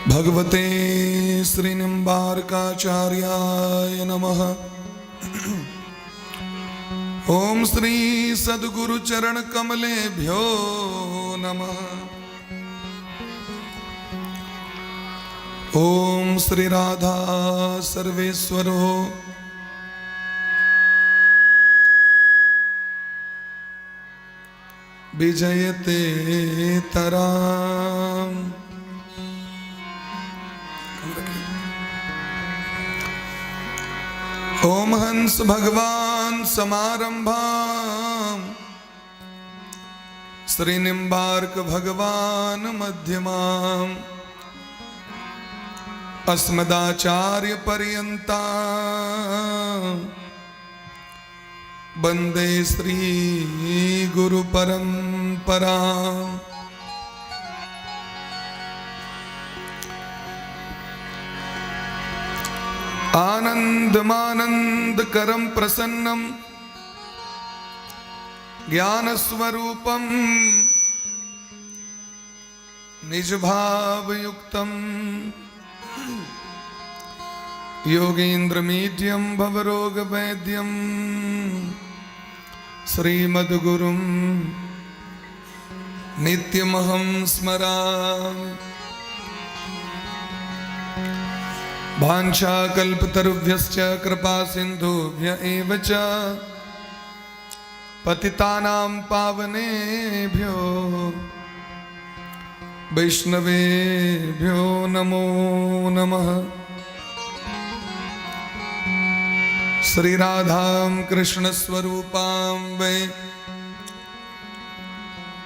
भगवते श्री निम्बार्काचार्याय नमः। ओम श्री सद्गुरु चरण कमलेभ्यो नमः। ओम श्री राधा सर्वेश्वरो विजयते तराम। ओम हंस भगवान समारंभाम श्री निम्बार्क भगवान मध्यमाम अस्मदाचार्य पर्यंता वंदे श्री गुरु परंपरा। आनंदमानंद करम प्रसन्नम ज्ञानस्वरूपम निजभावयुक्तम योगीन्द्रमीड्यं भवरोगवैद्यं श्रीमद्गुरुं नित्यमहं स्मरामि। वाञ्छाकल्पतरुभ्यश्च कृपा सिन्धुभ्य एव च पतितानां पावनेभ्यो वैष्णवेभ्यो नमो नमः। श्री राधां कृष्ण स्वरूपां वै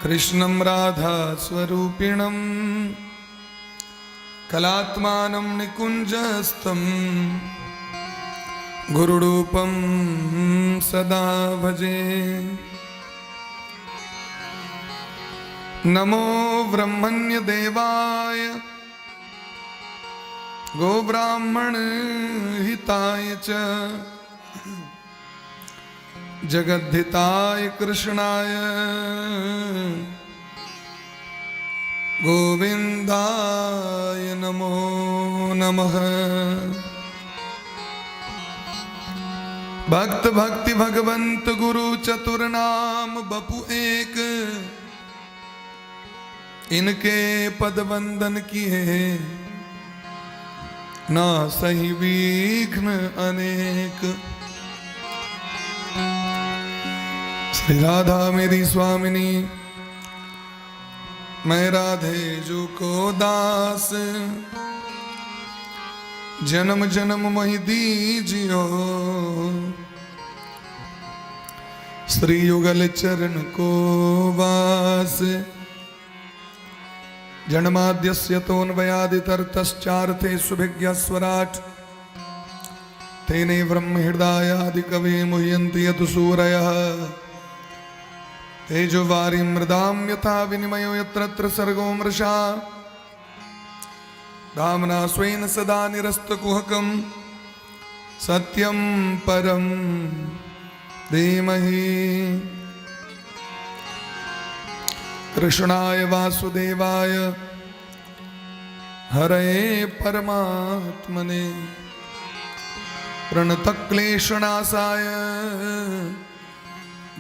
कृष्णं राधा स्वरूपिणं कलात्मानं निकुञ्जस्थं गुरुरूपं सदा भजे। नमो ब्रह्मण्य देवाय गोब्राह्मण हिताय च जगद्धिताय कृष्णाय गोविंदाय नमो नमः। भक्त भक्ति भगवंत गुरु चतुर नाम बपु एक, इनके पद वंदन किए ना सही विघ्न अनेक। श्री राधा मेरी स्वामिनी, मैं राधे जो को दास, जन्म जन्म मोहि दीजियो श्री युगल चरण को वास। जन्माद्यस्य तोन्वयादितरतश्चार्थे सुभिज्ञस्वराट् तेने ब्रह्म हृदयादि कवि मुह्यन्ति यत् सूरयः। तेजो वारि मृदां यथा विनिमयो यत्र तत्र सर्गो मृषा। धाम्ना स्वेन सदा निरस्तकुहकं सत्यं परं धीमहि। कृष्णाय वासुदेवाय हरये परमात्मने प्रणतक्लेशनाशाय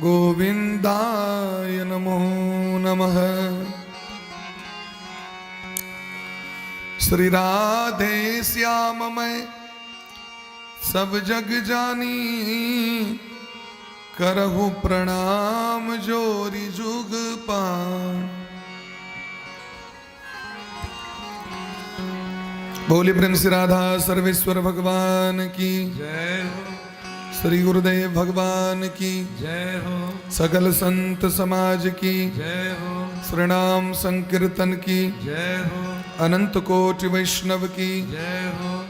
गोविंदाय नमो नमः। श्री राधे श्याम मैं सब जग जानी, करहु प्रणाम जोरी जुग पान। बोली प्रेम से राधा सर्वेश्वर भगवान की जय हो। श्री गुरुदेव भगवान की जय हो। सकल संत समाज की जय हो। श्रीनाम संकीर्तन की जय हो। अनंत कोटि वैष्णव की जय हो।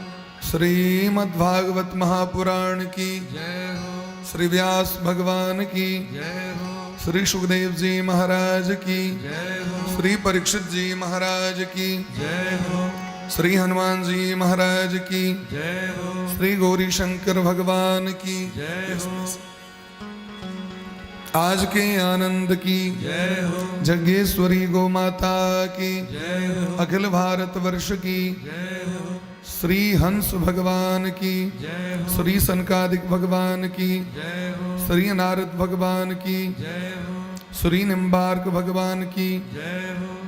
श्रीमद्भागवत महापुराण की जय हो। श्री व्यास भगवान की जय हो। श्री सुखदेव जी महाराज की जय हो। श्री परीक्षित जी महाराज की जय हो। श्री हनुमान जी महाराज की जय हो। श्री गौरी शंकर भगवान की जय हो। आज के आनंद की जय हो। जगेश्वरी गो माता की जय हो। अखिल भारत वर्ष की जय हो। श्री हंस भगवान की जय हो। श्री सनकादिक भगवान की जय हो। श्री नारद भगवान की जय हो। श्री निम्बार्क भगवान की जय हो।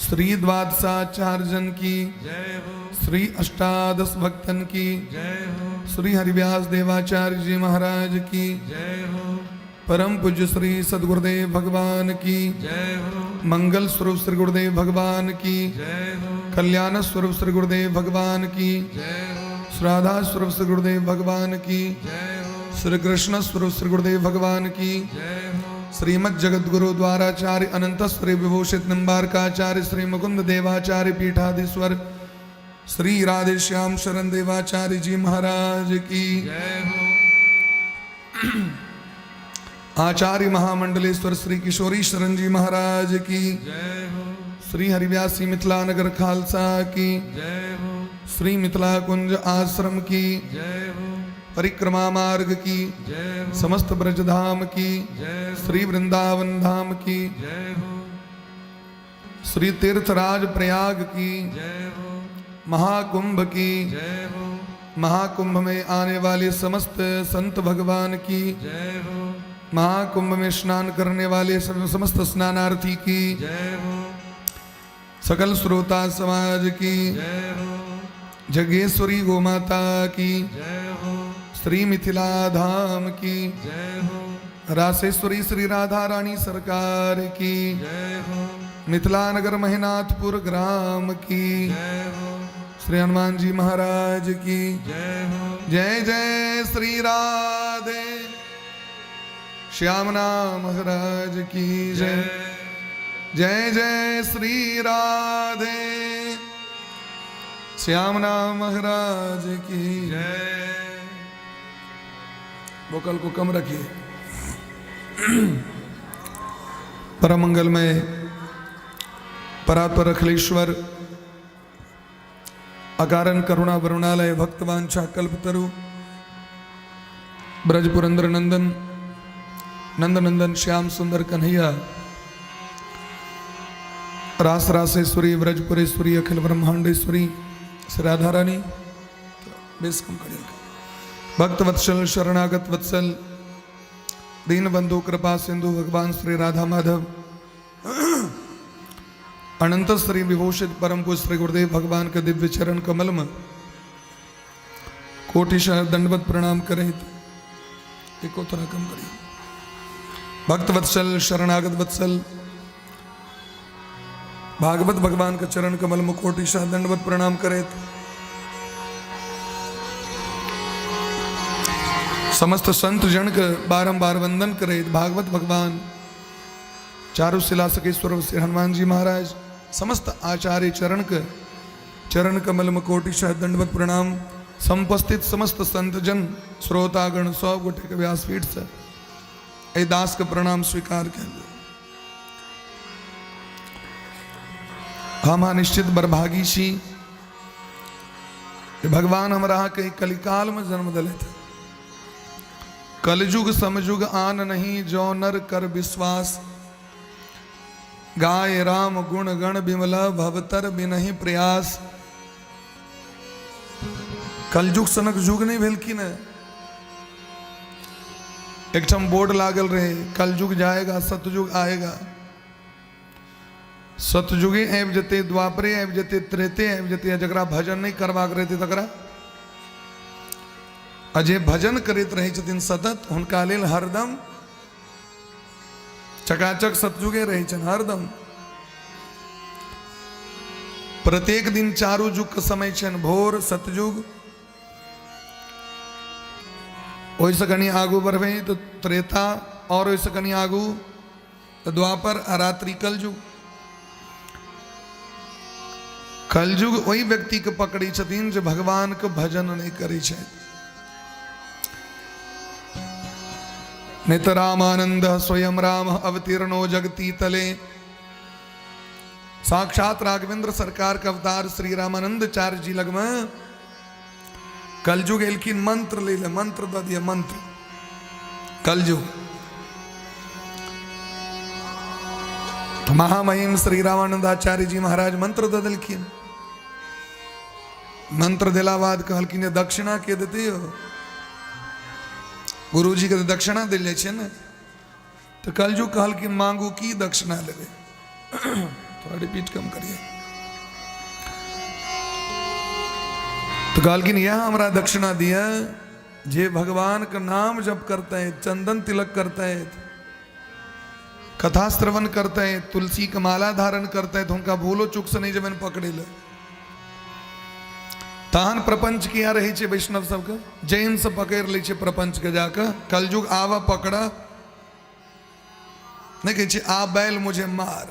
श्री द्वादशाचार्यजन की जय हो। श्री अष्टादश भक्तन की जय हो। श्री हरिव्यास देवाचार्य जी महाराज की जय हो। परम पूज्य श्री सदगुरुदेव भगवान की जय हो। मंगल स्वरूप श्री गुरुदेव भगवान की जय हो। कल्याण स्वरूप श्री गुरुदेव भगवान की जय हो। राधा स्वरूप श्री गुरुदेव भगवान की जय हो। श्री कृष्ण स्वरूप श्री गुरुदेव भगवान की जय हो। श्रीमद जगत गुरु द्वाराचार्य अनंत श्री विभूषित निम्बारकाचार्य श्री मुकुंद देवाचार्य पीठाधीश्वर श्री राधेश्याम शरण देवाचार्य जी महाराज की जय हो। आचार्य महामंडलेश्वर श्री किशोरी शरण जी महाराज की जय हो। श्री हरिव्यासी मिथिला नगर खालसा की जय हो। श्री मिथिला कुंज आश्रम की जय हो। परिक्रमा मार्ग की जय हो। समस्त ब्रजधाम की जय हो। श्री वृंदावन धाम की जय हो। श्री तीर्थराज प्रयाग की जय हो। महाकुंभ की जय हो। महाकुंभ में आने वाले समस्त संत भगवान की जय हो। महाकुंभ में स्नान करने वाले समस्त स्नानार्थी की जय हो। सकल श्रोता समाज की जय हो। जगेश्वरी गोमाता की जय हो। श्री मिथिला धाम की जय हो। रासेश्वरी श्री राधा रानी सरकार की जय हो। मिथिला नगर महिनाथपुर ग्राम की जय हो। श्री हनुमान जी महाराज की जय हो। जय जय श्री राधे श्याम नाम महाराज की जय जय जय श्री राधे श्याम नाम महाराज की जय। वोकल को कम रखिए। परम मंगलमय परात्पर अखिलेश्वर अकारण करुणा वरुणालय भक्तवांछा कल्पतरु ब्रज पुरंदर नंदन नंद नंदन श्याम सुंदर कन्हैया रास रासेश्वरी ब्रजपुरेश्वरी अखिल ब्रह्मांडेश्वरी श्री राधा रानी बेस कम करिए। भक्त वत्सल शरणागत वत्सल दीन बंधु कृपा सिंधु भगवान श्री राधा माधव अनंत श्री विभूषित परम पूज्य श्री गुरुदेव भगवान के दिव्य चरण कमल में कोटिशः दंडवत प्रणाम करें। एको थोड़ा कम करिए। भक्त वत्सल शरणागत वत्सल भागवत भगवान के चरण कमल में कोटिशः दंडवत प्रणाम करें। समस्त संत जन के बारंबार वंदन करे। भागवत भगवान चारु शिला सकेश्वर श्री हनुमान जी महाराज समस्त आचार्य चरण के चरण कमल में कोटिशः दंडवत प्रणाम। समुपस्थित समस्त संत जन श्रोतागण सब गोटे के व्यासपीठ से एहि दास के प्रणाम स्वीकार कर। हम निश्चित बरभागी छी भगवान हमरा के कलिकाल में जन्म दिले। कलयुग समयुग आन नहीं जो नर कर विश्वास, गाय राम गुण गण बिमल भवतर बिनहि प्रयास। कलयुग सनक युग नहीं भेल कि ने। एकठाम बोर्ड लागल रहे कलयुग जाएगा सतयुग आएगा। सतयुगे आबि जेतै, द्वापरे आबि जेतै, त्रेते आबि जेतै, जकरा भजन नहीं करबाक रहतै तकरा। आ जे भजन करैत रहै छथिन सतत हुनका लेल हरदम चकाचक सतयुगे रहै छनि हरदम। प्रत्येक दिन चारू युग के समय छनि, भोर सतयुग, ओहिसँ कनि आगू बढ़बै तऽ त्रेता, और ओहिसँ कनि आगू तऽ द्वापर आ रात्रि कलयुग। कलयुग ओहि व्यक्तिके पकड़ै छथिन जे भगवानके भजन नहि करै छथि। नहीं तो रामानंद स्वयं राम अवतीर्णो जगती तले। साक्षात राघवेंद्र सरकार के अवतार श्री रामानंदाचार्य जी लग में कलयुग एलखिन मंत्र ले ले, मंत्र दऽ दिए मंत्र। कलयुग तऽ महामहिम श्री रामानंदाचार्य जी महाराज मंत्र दऽ देलखिन। मंत्र देला बाद कहलखिन जे दक्षिणा के देते हो? गुरुजी के तऽ दक्षिणा देल जाइ छै ने। तऽ कलयुग कहलखिन मांगू की दक्षिणा लेबै, थोड़ा रिपीट कम करिए। तऽ कहलखिन इएह हमरा दक्षिणा दिअ जे भगवान के नाम जप करते, चंदन तिलक करते, कथा श्रवण करते, तुलसी के माला धारण करते, तो हुनका भूलो चूक से नहीं जबन पकड़े ले। तहन प्रपंच किया रहे छै वैष्णव सबके, जैन से पकड़ लै छै प्रपंच के जाके। कलयुग आवा पकड़ा नहीं कहै छै आ बैल मुझे मार।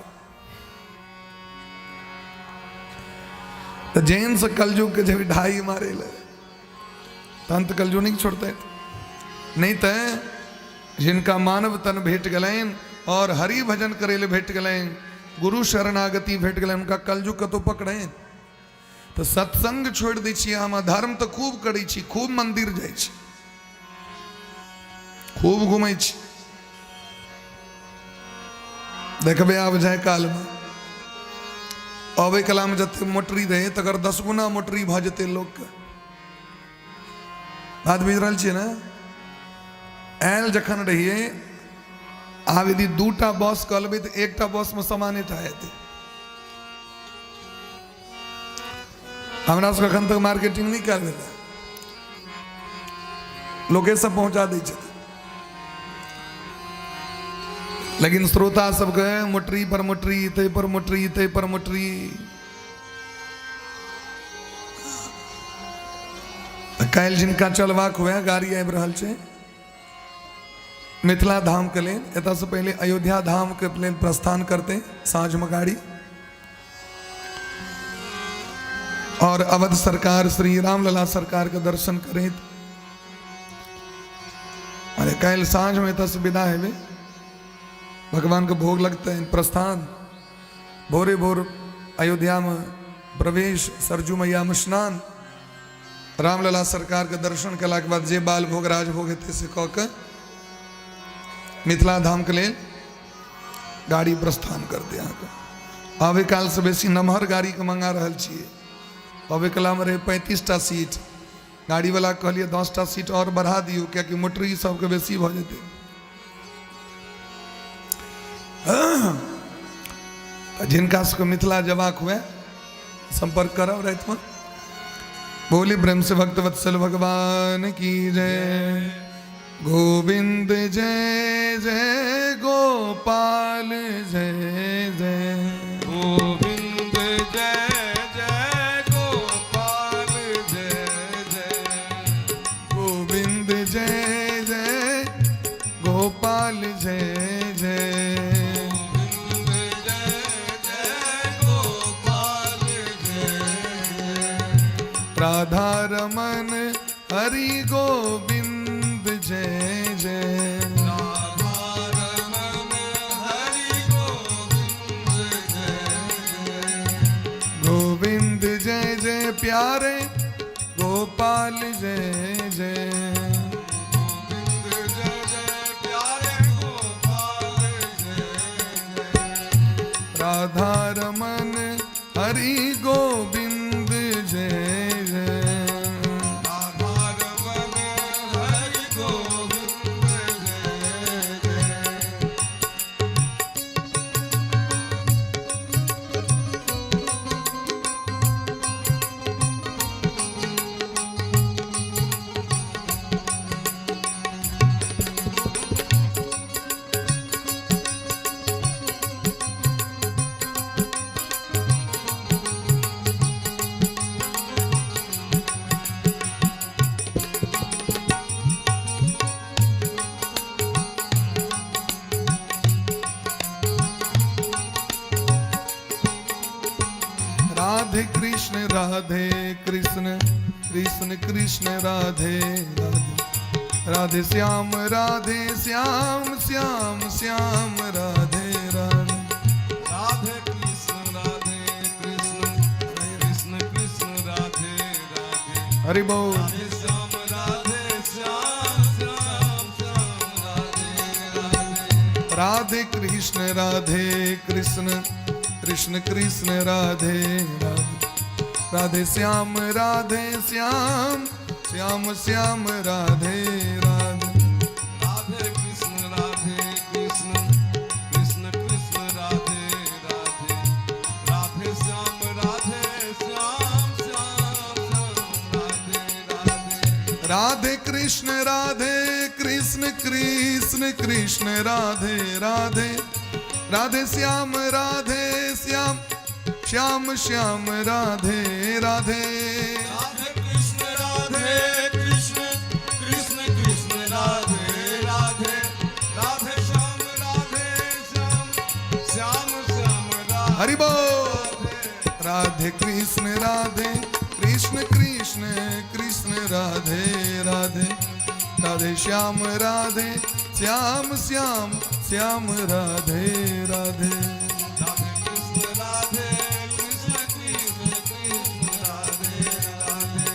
तऽ जैन से कलयुग के जब ढाई मारे ले तहन तऽ कलयुग नहीं छोड़ते। नहीं तऽ जिनका मानव तन भेट गेलनि और हरि भजन करे ले भेट गेलनि, गुरु शरणागति भेट गेलनि, हुनका कलयुग कतौ पकड़नि? तऽ सत्संग छोड़ि दै छियै हम, धर्म तऽ खूब करै छी, खूब मंदिर जाइ छी, खूब घुमै छी। देखबै आब जाय कालमे अबै कलामे जते मोटरी रहै तकर 10 गुना मोटरी भऽ जेतै लोकके। बात बुझि रहल छियै ने? आयल जखन रहियै, आब यदि 2टा बस कऽ लेबै तऽ एकटा बसमे सामाने टा हेतै। हमरा सबके एखन तक मार्केटिंग नहि कयल भेलै, लोके सब पहुँचा दै छथिन, लेकिन श्रोता सबके मोटरी पर मोटरी, ताहि पर मोटरी, ताहि पर मोटरी। काल्हि जिनका चलबाक हुए, गाड़ी आबि रहल छै मिथिला धाम के लेल। एतऽसँ पहिले अयोध्या धाम के लेल प्रस्थान करते साँझमे गाड़ी, और अवध सरकार श्री रामलला सरकार के दर्शन करैत। अरे काल्हि साँझमे एतऽसँ विदा हेबै, भगवान के भोग लगतै, प्रस्थान, भोरे भोर अयोध्या में प्रवेश, सरजू मैया में स्नान, रामलला सरकार के दर्शन केला के बाद जे बाल भोग राजभोग हेतै से कऽ के मिथिला धाम के लेल गाड़ी प्रस्थान करतै। अहाँके आबै कालसँ बेसी नमहर गाड़ीके मंगा रहल छियै। अबै कालमे रहै 35टा सीट, गाड़ीवला कहलियै 10टा सीट आओर बढ़ा दियौ, कियाकि मोटरी सबके बेसी भऽ जेतै। जिनका सबके मिथिला जबाक हुए संपर्क करब रातिमे। बोली प्रेम से भक्त वत्सल भगवान की जय। गोविंद जय जय गोपाल जय जय। गोविंद जय जय गोपाल जय जय। गोविंद जय जय गोपाल जय जय। गोविंद जय जय गोपाल जय जय। राधा रमन हरि गोविंद जय जय। राधा रमन हरि गोविंद जय जय। गोविंद जय जय प्यारे गोपाल जय जय। गोविंद जय जय प्यारे गोपाल जय जय। राधा रमन हरि गोविंद जय जय। राधा रमन हरि गोविंद जय जय। राधे कृष्ण राधे कृष्ण कृष्ण कृष्ण राधे राधे, राधे श्याम राधे श्याम श्याम श्याम राधे राधे। राधे कृष्ण राधे कृष्ण कृष्ण कृष्ण राधे राधे। हरि बोल। राधे श्याम राधे श्याम श्याम श्याम राधे राधे। राधे कृष्ण राधे कृष्ण कृष्ण कृष्ण राधे राधे राधे श्याम राधे श्याम श्याम श्याम राधे राधे। राधे कृष्ण राधे कृष्ण कृष्ण कृष्ण राधे राधे राधे श्याम राधे श्याम श्याम श्याम राधे राधे। राधे कृष्ण राधे कृष्ण कृष्ण कृष्ण राधे राधे राधे श्याम राधे श्याम श्याम श्याम राधे राधे। राधे कृष्ण राधे कृष्ण कृष्ण कृष्ण राधे राधे राधे श्याम राधे श्याम श्याम श्याम राधे। हरि बोल। राधे कृष्ण राधे कृष्ण कृष्ण कृष्ण राधे राधे राधे श्याम राधे श्याम श्याम श्याम राधे राधे। राधे कृष्ण राधे कृष्ण कृष्ण कृष्ण राधे राधे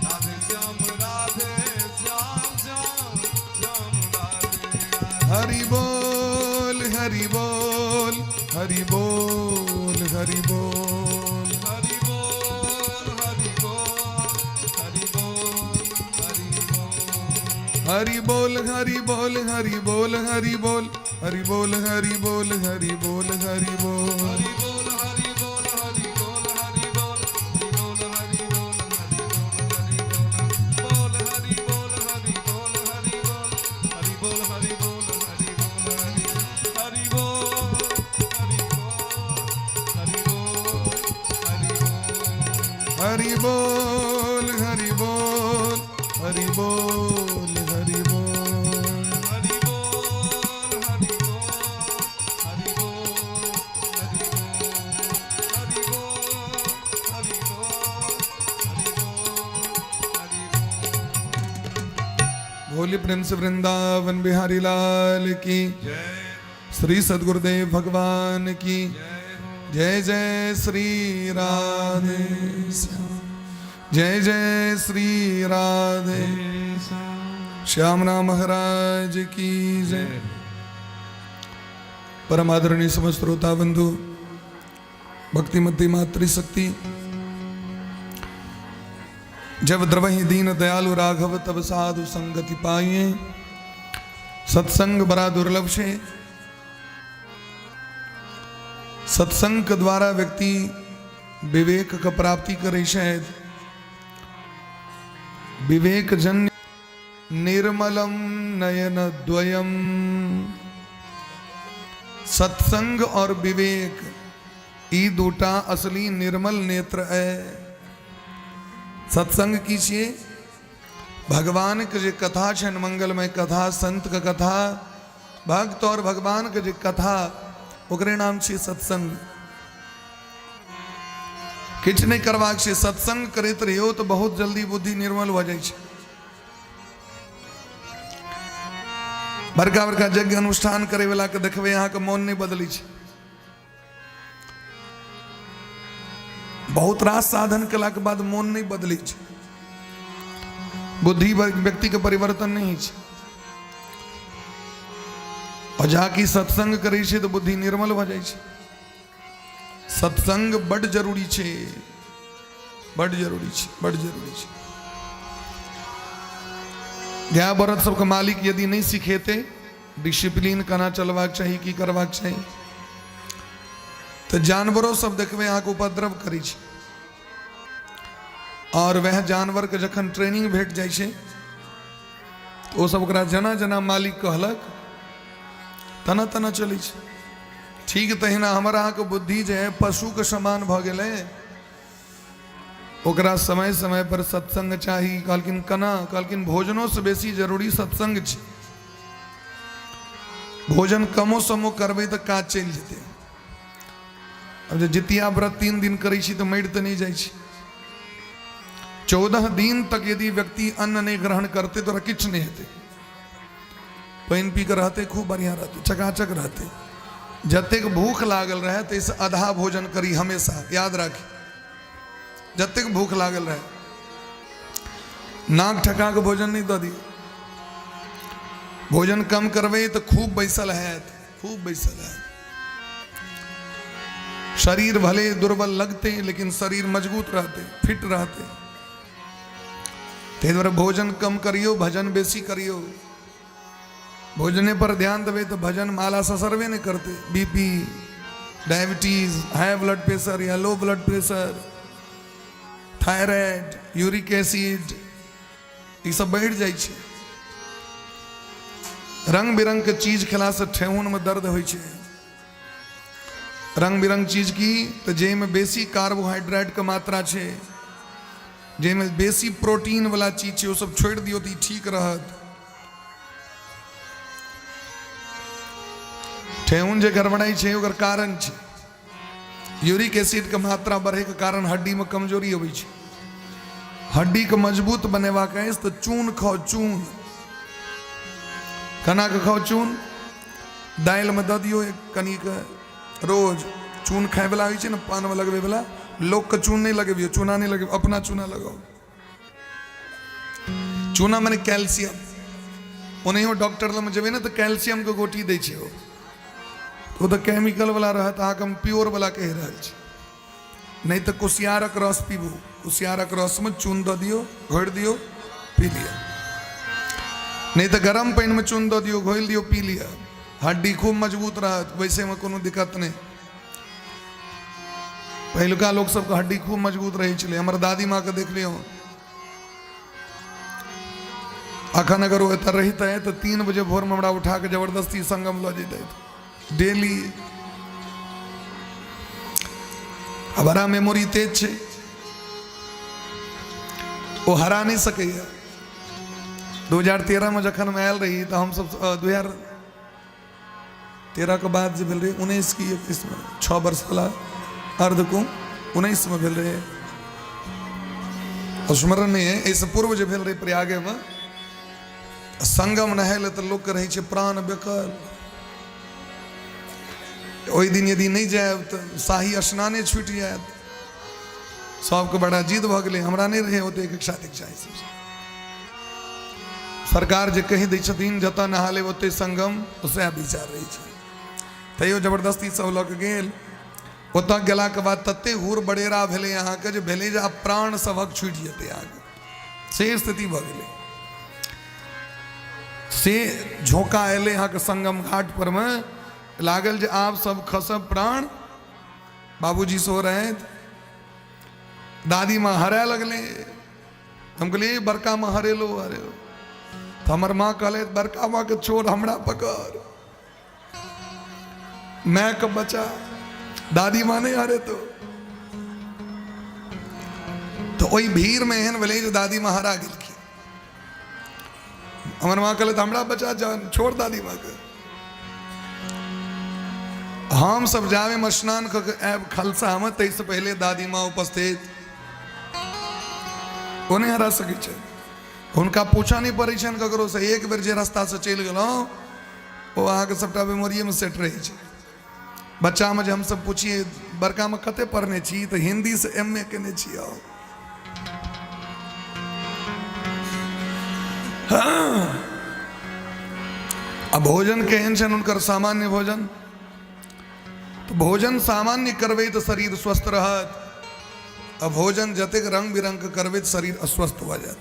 राधे श्याम राधे श्याम श्याम श्याम राधे राधे। हरि बोल हरि बोल हरि बोल हरि बोल। हरि बोल हरि बोल हरि बोल हरि बोल। हरि बोल हरि बोल हरि बोल हरि बोल हरि बोल हरि बोल हरि बोल हरि बोल। हरि बोल हरि बोल हरि बोल हरि बोल हरि बोल हरि बोल हरि बोल हरि बोल हरि बोल हरि बोल हरि बोल हरि बोल हरि बोल हरि हरि बोल हरि बोल हरि बोल हरि बोल। हरि बोल हरि बोल हरि बोल हरि बोल। हरि बोल हरि बोल हरि बोल हरि बोल हरि बोल हरि बोल हरि बोल हरि बोल। भोली प्रेम से वृंदावन बिहारी लाल की जय। श्री सदगुरुदेव भगवान की जय हो। जय जय श्री राधे श्याम जय जय श्री राधे श्याम राम महाराज की जय। परम आदरणीय समस्त श्रोता बंधु, भक्तिमती मातृशक्ति, जब द्रवहि दीन दयालु राघव तब साधु संगति पाइए। सत्संग बड़ा दुर्लभ है। सत्संग के द्वारा व्यक्ति विवेक का प्राप्ति करे शायद विवेक जन्य निर्मलम नयन द्वयम। सत्संग और विवेक ई दूटा असली निर्मल नेत्र है। सत्संग की छिए भगवान के जे कथा छन मंगलमय कथा, संत के कथा, भक्त और भगवान के जे कथा, ओकरे नाम छिए सत्संग। किछु नहि करबाक छै, सत्संग करैत रहियौ तऽ बहुत जल्दी बुद्धि निर्मल भऽ जाइ छै। बड़का बड़का यज्ञ अनुष्ठान करे वाला के देखबै अहाँके मोन नहि बदलै छै। बहुत रास साधन केलाके बाद मोन नहि बदलै छै, बुद्धि व्यक्ति के परिवर्तन नहि होइ छै। और जाकि सत्संग करै छै तऽ बुद्धि निर्मल भऽ जाइ छै। सत्संग बड जरूरी छै, बड जरूरी छै, बड जरूरी छै। गाय बरद सबके मालिक यदि नहि सिखेतै डिसिप्लिन केना चलबाक चाही, की करबाक चाही, तऽ जानवरो सब देखबै अहाँके उपद्रव करै छै। और वएह जानवरके जखन ट्रेनिंग भेट जाइ छै तऽ ओ सब ओकरा जेना जेना मालिक कहलक तना तना चलै छै। ठीक तहिना हमर अहाँके बुद्धि जे है पशुके समान भऽ गेलै, ओकरा समय समय पर सत्संग चाही। कहलखिन केना? कहलखिन भोजनोसँ बेसी जरूरी सत्संग छै। भोजन कमो समो करबै तऽ काज चलि जेतै। आब जे जितिया व्रत 3 दिन करै छी तऽ मरि तऽ नहि जाइ छी। 14 दिन तक यदि व्यक्ति अन्न नहि ग्रहण करतै तऽ ओकरा किछु नहि हेतै। पानि पी कऽ रहतै, खूब बढ़िआँ रहतै, चकाचक रहतै। जतेक भूख लागल रहै ताहिसँ आधा भोजन करी हमेशा, याद राखी। जतेक भूख लागल रहै नाक ठका कऽ भोजन नहि दऽ दियौ। भोजन कम करबै तऽ खूब बैसल हैत। खूब बैसल हैत। शरीर भले दुर्बल लगते लेकिन शरीर मजबूत रहते, फिट रहते। ताहि दुआरे भोजन कम करियौ, भजन बेसी करियौ। भोजने पर ध्यान देबै तऽ भजन माला ससरबे नहि करतै। BP, diabetes, high blood pressure या low blood pressure, thyroid, uric acid, ई सब बढ़ि जाइ छै। रंग बिरंग के चीज खेलासँ ठेहुनमे दर्द होइ छै। रंग बिरंग चीज की तऽ जाहिमे बेसी कार्बोहाइड्रेटके मात्रा छै, जाहिमे बेसी प्रोटीन वाला चीज छै, ओ सब छोड़ि दियौ तऽ ई ठीक रहत। ठेहुन जे गड़बड़ाइ छै ओकर कारण छै यूरिक एसिडके मात्रा बढ़ैके कारण हड्डीमे कमजोरी अबै छै। हड्डीके मजबूत बनेबाक अछि तऽ चून खाउ। चून केना कऽ खाउ? चून दालिमे दऽ दियौ एक कनिक। रोज चून खायवला होइ छै ने, पानमे लगबैवला। लोकके चून नहि लगबियौ, चूना नहि लगबियौ, अपना चूना लगाउ। चूना मने कैल्सियम। ओनाहियो डॉक्टर लगमे जेबै ने तऽ कैल्सियमके गोटी दै छै। ओ ओ तऽ केमिकल वाला रहत, अहाँके हम प्योर वाला कहि रहल छी। नहि तऽ कुसियारक रस पीबू। कुसियारक रसमे चून दऽ दियौ, घोरि दियौ, पी लिअ। नहि तऽ गरम पानिमे चून दऽ दियौ, घोरि दियौ, पी लिअ। हड्डी खूब मजबूत रहत, वैसेमे कोनो दिक्कत नहि। पहिलुका लोक सबके हड्डी खूब मजबूत रहै छलै। हमर दादी माँके देख लियौ, अखन अगर ओ एतऽ रहितै तऽ 3 बजे भोरमे हमरा उठा कऽ जबरदस्ती संगम लऽ जैतै डेली। आ बड़ा मेमोरी तेज छै, ओ हरा नहि सकैए। 2013 मे जखन हम आयल रही तऽ हमसब 2013 के बाद जे भेल रहै, 19 की 21 मे, 6 वर्षवला अर्धकुंभ 19 मे भेल रहै, स्मरण नहि है। एहिसँ पूर्व जे भेल रहै प्रयागेमे संगम नहाय लए, तऽ लोकके रहै छै प्राण बेकल। ओहि दिन यदि नहि जायब तऽ शाही स्नाने छूटि जायत। सबके बड़ा जिद भऽ गेलै। हमरा नहि रहै ओतेक इच्छा दीक्षा। ई सब सरकार जे कहि दै छथिन जतऽ नहा लेब ओतै संगम, तऽ सएह विचार रहै छै। तैयो जबरदस्ती सब लऽ कऽ गेल। ओतऽ गेलाके बाद तते हुर बड़ेरा भेलै अहाँके जे भेलै जे आब प्राण सभक छूटि जेतै अहाँके, से स्थिति भऽ गेलै। से झोंका एलै अहाँके संगम घाट पर मे, लागल जे आब सब खसब प्राण। बाबूजी सेहो रहथि, दादी माँ हराय लगलै। हम कहलियै, बड़का माँ, हरेलो हरेलो। तऽ हमर माँ कहलै, बड़का माँके छोड़, हमरा पकड़, मायके बचा, दादी माँ नहि हरेतो। तऽ ओहि भीड़मे एहन भेलै जे दादी माँ हरा गेलखिन। हमर माँ कहलथि, हमरा बचा जान, छोड़ दादी माँके। हम सब जाबेमे स्नान कऽ के आयब खलसामे, ताहिसँ पहिले दादी माँ उपस्थित। ओ नहि हरा सकै छै, हुनका पूछऽ नहि पड़ै छनि ककरोसँ। एक बेर जे रास्तासँ चलि गेलहुँ, ओ अहाँके सभटा मेमोरिएमे सेट रहै छै। बच्चामे जे हमसभ पुछियै, बड़कामे कते पढ़ने छी? तऽ हिन्दीसँ एम ए केने छी। आउ आ भोजन केहन छनि हुनकर? सामान्य भोजन। तऽ भोजन सामान्य करबै तऽ शरीर स्वस्थ रहत, आ भोजन जतेक रंग बिरंग के करबै तऽ शरीर अस्वस्थ भऽ जायत।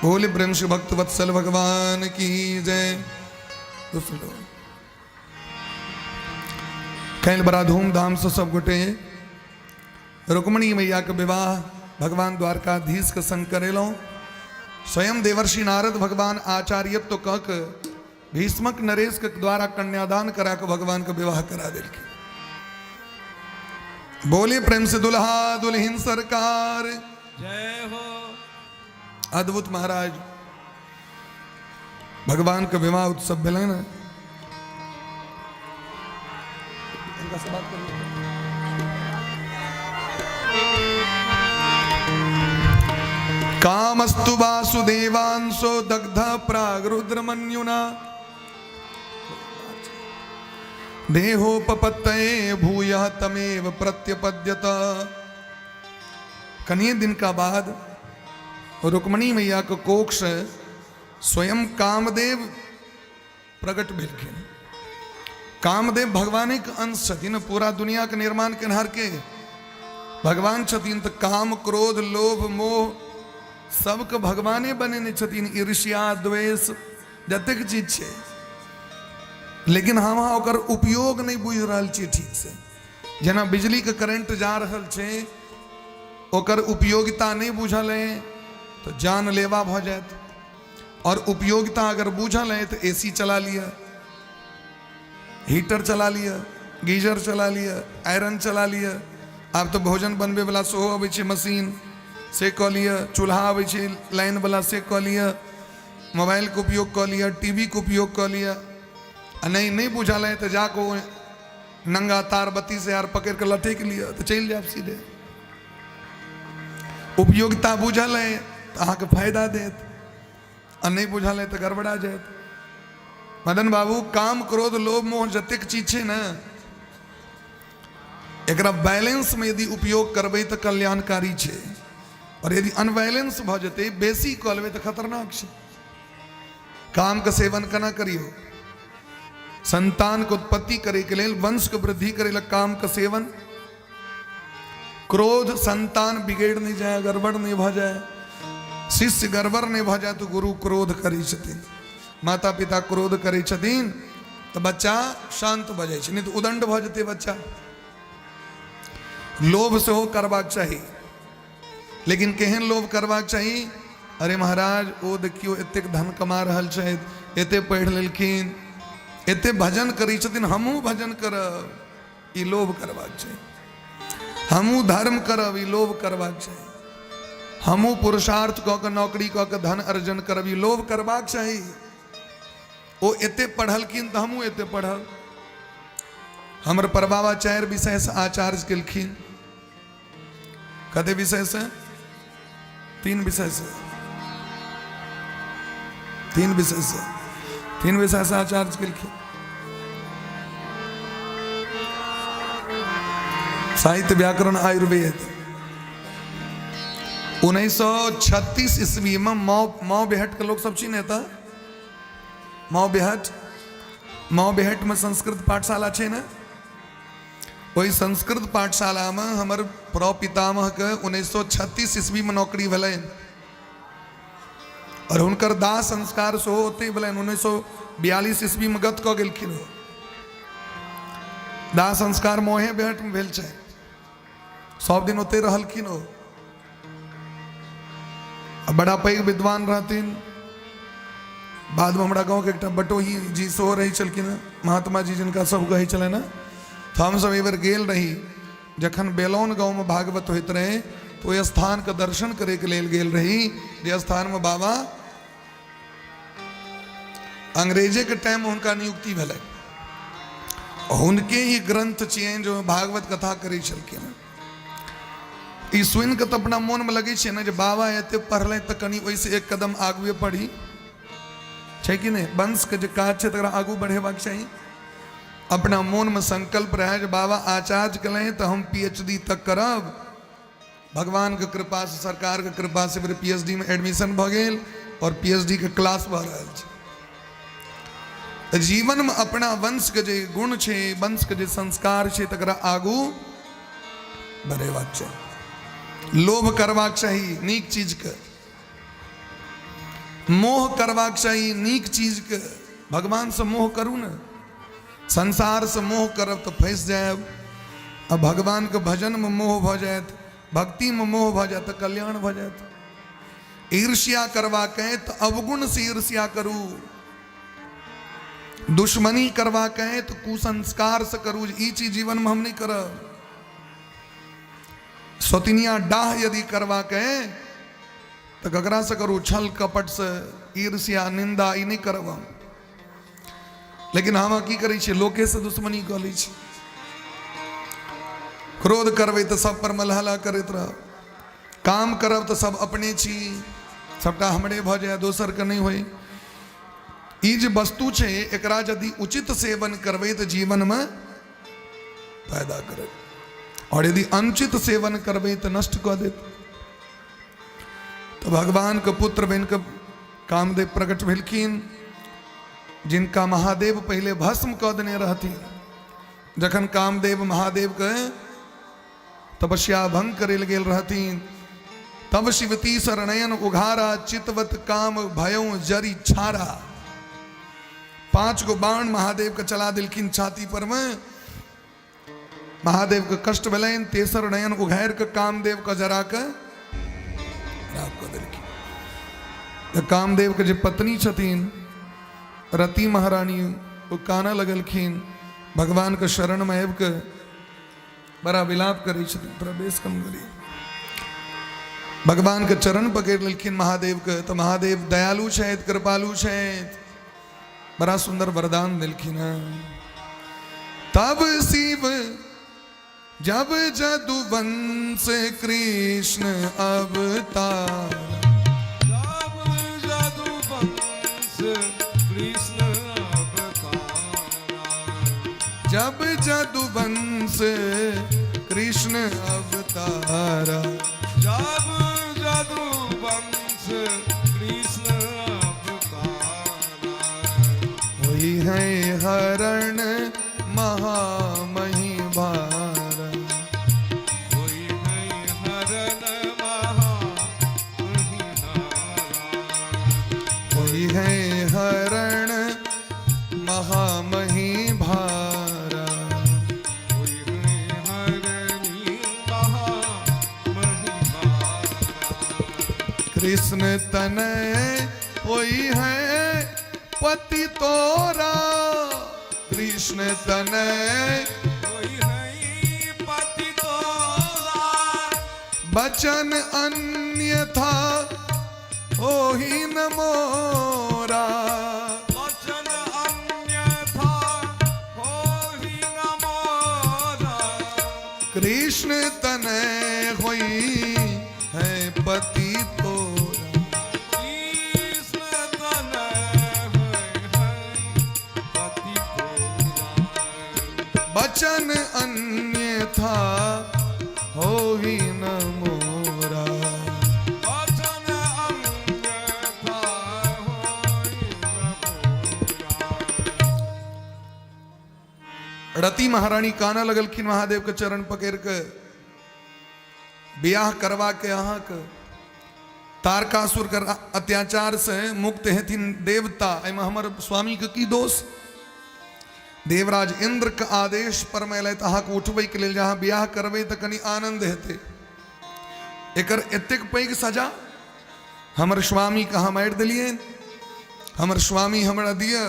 बोले प्रेम से भक्त वत्सल भगवान की जय। दोसर काल्हि बड़ा धूमधामसँ सब गोटे रुक्मणी मैयाके विवाह भगवान द्वारकाधीशके संग करेलहुँ। स्वयं देवर्षि नारद भगवान आचार्यत्व कऽ के भीष्मक नरेशके द्वारा कन्यादान करा के भगवानके विवाह करा देलखिन। बोले प्रेम से दुल्हा दुल्हिन सरकार जय हो। अद्भुत महाराज भगवान के विवाह उत्सव भेलै ने। कामस्तु वासुदेवांशो दग्ध प्राग रुद्रमन्युना देहोपपत्तये भूयः तमेव प्रत्यपद्यत। कनिए दिन का बाद रुक्मणी मैया के कोख से स्वयं कामदेव प्रकट भेलखिन। कामदेव भगवानेके अंश छथिन। पूरा दुनियाके निर्माण केनहार के भगवान छथिन। तऽ काम, क्रोध, लोभ, मोह सबके भगवाने बनेने छथिन। ईर्ष्या, द्वेष, जतेक चीज छै, लेकिन हम अहाँ ओकर उपयोग नहि बुझि रहल छियै ठीकसँ। जेना बिजलीके करेंट जा रहल छै, ओकर उपयोगिता नहि बुझल अइ तऽ जानलेवा भऽ जायत, आओर उपयोगिता अगर बुझल अइ तऽ ए सी चला लिअ, हीटर चला लिअ, गीजर चला लिअ, आयरन चला लिअ। आब तऽ भोजन बनबैवला सेहो अबै छै मशीन, से कऽ लिअ। चूल्हा अबै छै लाइनवला, से कऽ लिअ। मोबाइलके उपयोग कऽ लिअ, टी वी के उपयोग कऽ लिअ। आ नहि नहि बुझल अइ तऽ जाकऽ ओ नंगा तार 32 हजार पकड़ि कऽ लटकि लिअ तऽ चलि जायब सीधे। उपयोगिता बुझल अइ तऽ अहाँके फायदा देत, आ नहि बुझल अइ तऽ गड़बड़ा जायत। मदन बाबू, काम, क्रोध, लोभ, मोह जतेक चीज छै ने, एकरा बैलेंस में यदि उपयोग करबै तऽ कल्याणकारी छै, और यदि अनबैलेंस भऽ जेतै, बेसी कऽ लेबै तऽ खतरनाक छै। कामके सेवन केना करियौ? संतानके उत्पत्ति करैके लेल, वंशके वृद्धि करै लए कामके सेवन। क्रोध, संतान बिगड़ि नहि जाय, गड़बड़ नहि भऽ जाय, शिष्य गड़बड़ नहि भऽ जाय, तऽ गुरु क्रोध करै छथिन, माता पिता क्रोध करै छथिन तऽ बच्चा शान्त भऽ जाइ छै, नहि तऽ उदंड भऽ जेतै बच्चा। लोभ सेहो करबाक चाही, लेकिन केहन लोभ करबाक चाही? अरे महाराज, ओ देखियौ एतेक धन कमा रहल छथि, एते पढ़ि लेलखिन, एते भजन करै छथिन, हमहूँ भजन करब, ई लोभ करबाक चाही। हमहूँ धर्म करब, ई लोभ करबाक चाही। हमहूँ पुरुषार्थ कऽ कऽ, नौकरी कऽ कऽ धन अर्जन करब, ई लोभ करबाक चाही। ओ एते पढ़लखिन तऽ हमहूँ एते पढ़ब। हमर परबाबा 4 विषयसँ आचार्य केलखिन। कते विषयसँ? 3 विषयसँ। 3 विषयसँ, 3 विषयसँ आचार्य केलखिन। साहित्य, व्याकरण, आयुर्वेद। 1936 ईस्वी में माओ बेहट के लोग सब चिन्ह तऽ माओ बेहट, माओ बेहट में संस्कृत पाठशाला छै ने, ओहि संस्कृत पाठशालामे हमर प्रपितामहके 1936 ईस्वीमे नौकरी भेलनि, आओर हुनकर दाह संस्कार सेहो ओतहि भेलनि। 1942 ईस्वीमे गत कऽ गेलखिन ओ। दाह संस्कार मोहे बेहटमे भेल छै। सब दिन ओतहि रहलखिन ओ। आ बड़ा पैघ विद्वान रहथिन। बादमे हमरा गाँवके एकटा बटोही जी सेहो रहै छलखिन हेँ, महात्मा जी जिनका सब कहै छलनि हेँ। तऽ हमसब एहि बेर गेल रही, जखन बेलौन गाँवमे भागवत होइत रहै तऽ ओहि स्थानके दर्शन करैके लेल गेल रही, जे स्थानमे बाबा अंग्रेजेके टाइममे हुनका नियुक्ति भेलै। हुनके ही ग्रंथ छियनि जो भागवत कथा करै छलखिन हेँ। ई सुनि कऽ तऽ अपना मोनमे लगै छै ने जे बाबा एते पढ़लै तऽ कनि ओहिसँ एक कदम आगुए पढ़ी छै कि नहि? वंशके जे काज छै तकरा आगू बढ़ेबाक चाही। अपना मोनमे संकल्प रहै जे बाबा आचार्य केलनि तऽ हम पी एच डी तक करब। भगवानके कृपासँ, सरकारके कृपासँ फेर पी एच डी मे एडमिशन भऽ गेल आओर पी एच डी के क्लास भऽ रहल छै। तऽ जीवनमे अपना वंशके जे गुण छै, वंशके जे संस्कार छै, तकरा आगू बढ़ेबाक चाही। लोभ करबाक चाही नीक चीजके, मोह करबाक चाही नीक चीजके। भगवानसँ मोह करू ने, संसारसँ मोह करब तऽ फँसि जायब, आ भगवानके भजनमे मोह भऽ जायत, भक्तिमे मोह भऽ जायत तऽ कल्याण भऽ जायत। ईर्ष्या करबाक अइ तऽ अवगुण से ईर्ष्या करू, दुश्मनी करबाक अइ तऽ कुसंस्कार से करू, ई चीज जीवनमे हम नहि करब। सौतिनिया डाह यदि करबाक अइ तऽ ककरा से करू? छल कपट से, ईर्ष्या, निंदा, ई नहि करब हम। लेकिन हम की करै छियै? लोके से दुश्मनी कऽ लै छी। क्रोध करबै तऽ सब पर मलहला करैत रहब, काम करब तऽ सब अपने छी, सबटा हमरे भऽ जाय, दोसरके नहि होइ। ई जे वस्तु छै एकरा यदि उचित सेवन करबै तऽ जीवनमे फायदा करत, आओर यदि अनुचित सेवन करबै तऽ नष्ट कऽ देत। तऽ भगवानके पुत्र बनि कऽ कामदेव प्रकट भेलखिन। जिनका महादेव पहिले भस्म कऽ देने रहथिन। जखन कामदेव महादेव के तपस्या भंग करे लए गेल रहथिन, तब शिवती शरणयन उघारा, चितवत काम भयो जरी छारा। 5 गो बाण महादेव के चला दिलखिन छाती पर में। महादेव के कष्ट भेलनि, तेसर नयन उघारि के कामदेव के जरा के राख कऽ देलखिन। तऽ कामदेव के जे पत्नी छथिन रति महारानी, ओ कानऽ लगलखिन, भगवान के शरण में आबि के बड़ा विलाप करै छथिन, प्रवेश कम करी। भगवान के चरण पकड़ि लेलखिन महादेव के, तऽ महादेव दयालु छथि, कृपालु छथि, बड़ा सुंदर वरदान देलखिन हँ। तब शिव जब जदुवंश कृष्ण अवतार, जब जदुवंश कृष्ण अवतारा, जब जदुवंश कृष्ण अवतारा, जब जदुवंश कृष्ण अवतारा, वही है हरण महामही भारा, होई है हरण महामही भारा, वही है हरण महामही भारा, होई है हरणी महामही भारा, कृष्ण तनय होई है पति तोरा, कृष्ण तनय होई है पति तोरा, बचन अन्यथा होही न मोरा, वचन अन्यथा होही न मोरा, कृष्ण तनय होई है पति तोरा, कृष्ण तनय होई है पति तोरा, बचन अन्यथा होही न मोरा, वचन अन्यथा होई न मोरा। रति महारानी काना लगलखिन महादेव के चरण पकड़ के, बियाह करवा के अहाँ के तारकासुर के अत्याचार से मुक्त हेथिन देवता, एहिमे हमर स्वामी के की दोष? देवराज इंद्र के आदेश पर में एलै तऽ अहाँके उठबै के लेल जे अहाँ बियाह करबै तऽ कनि आनंद हेतै, एकर एतेक पैघ सजा हमर स्वामी के अहाँ मारि देलियनि, हमर स्वामी हमरा दिअ।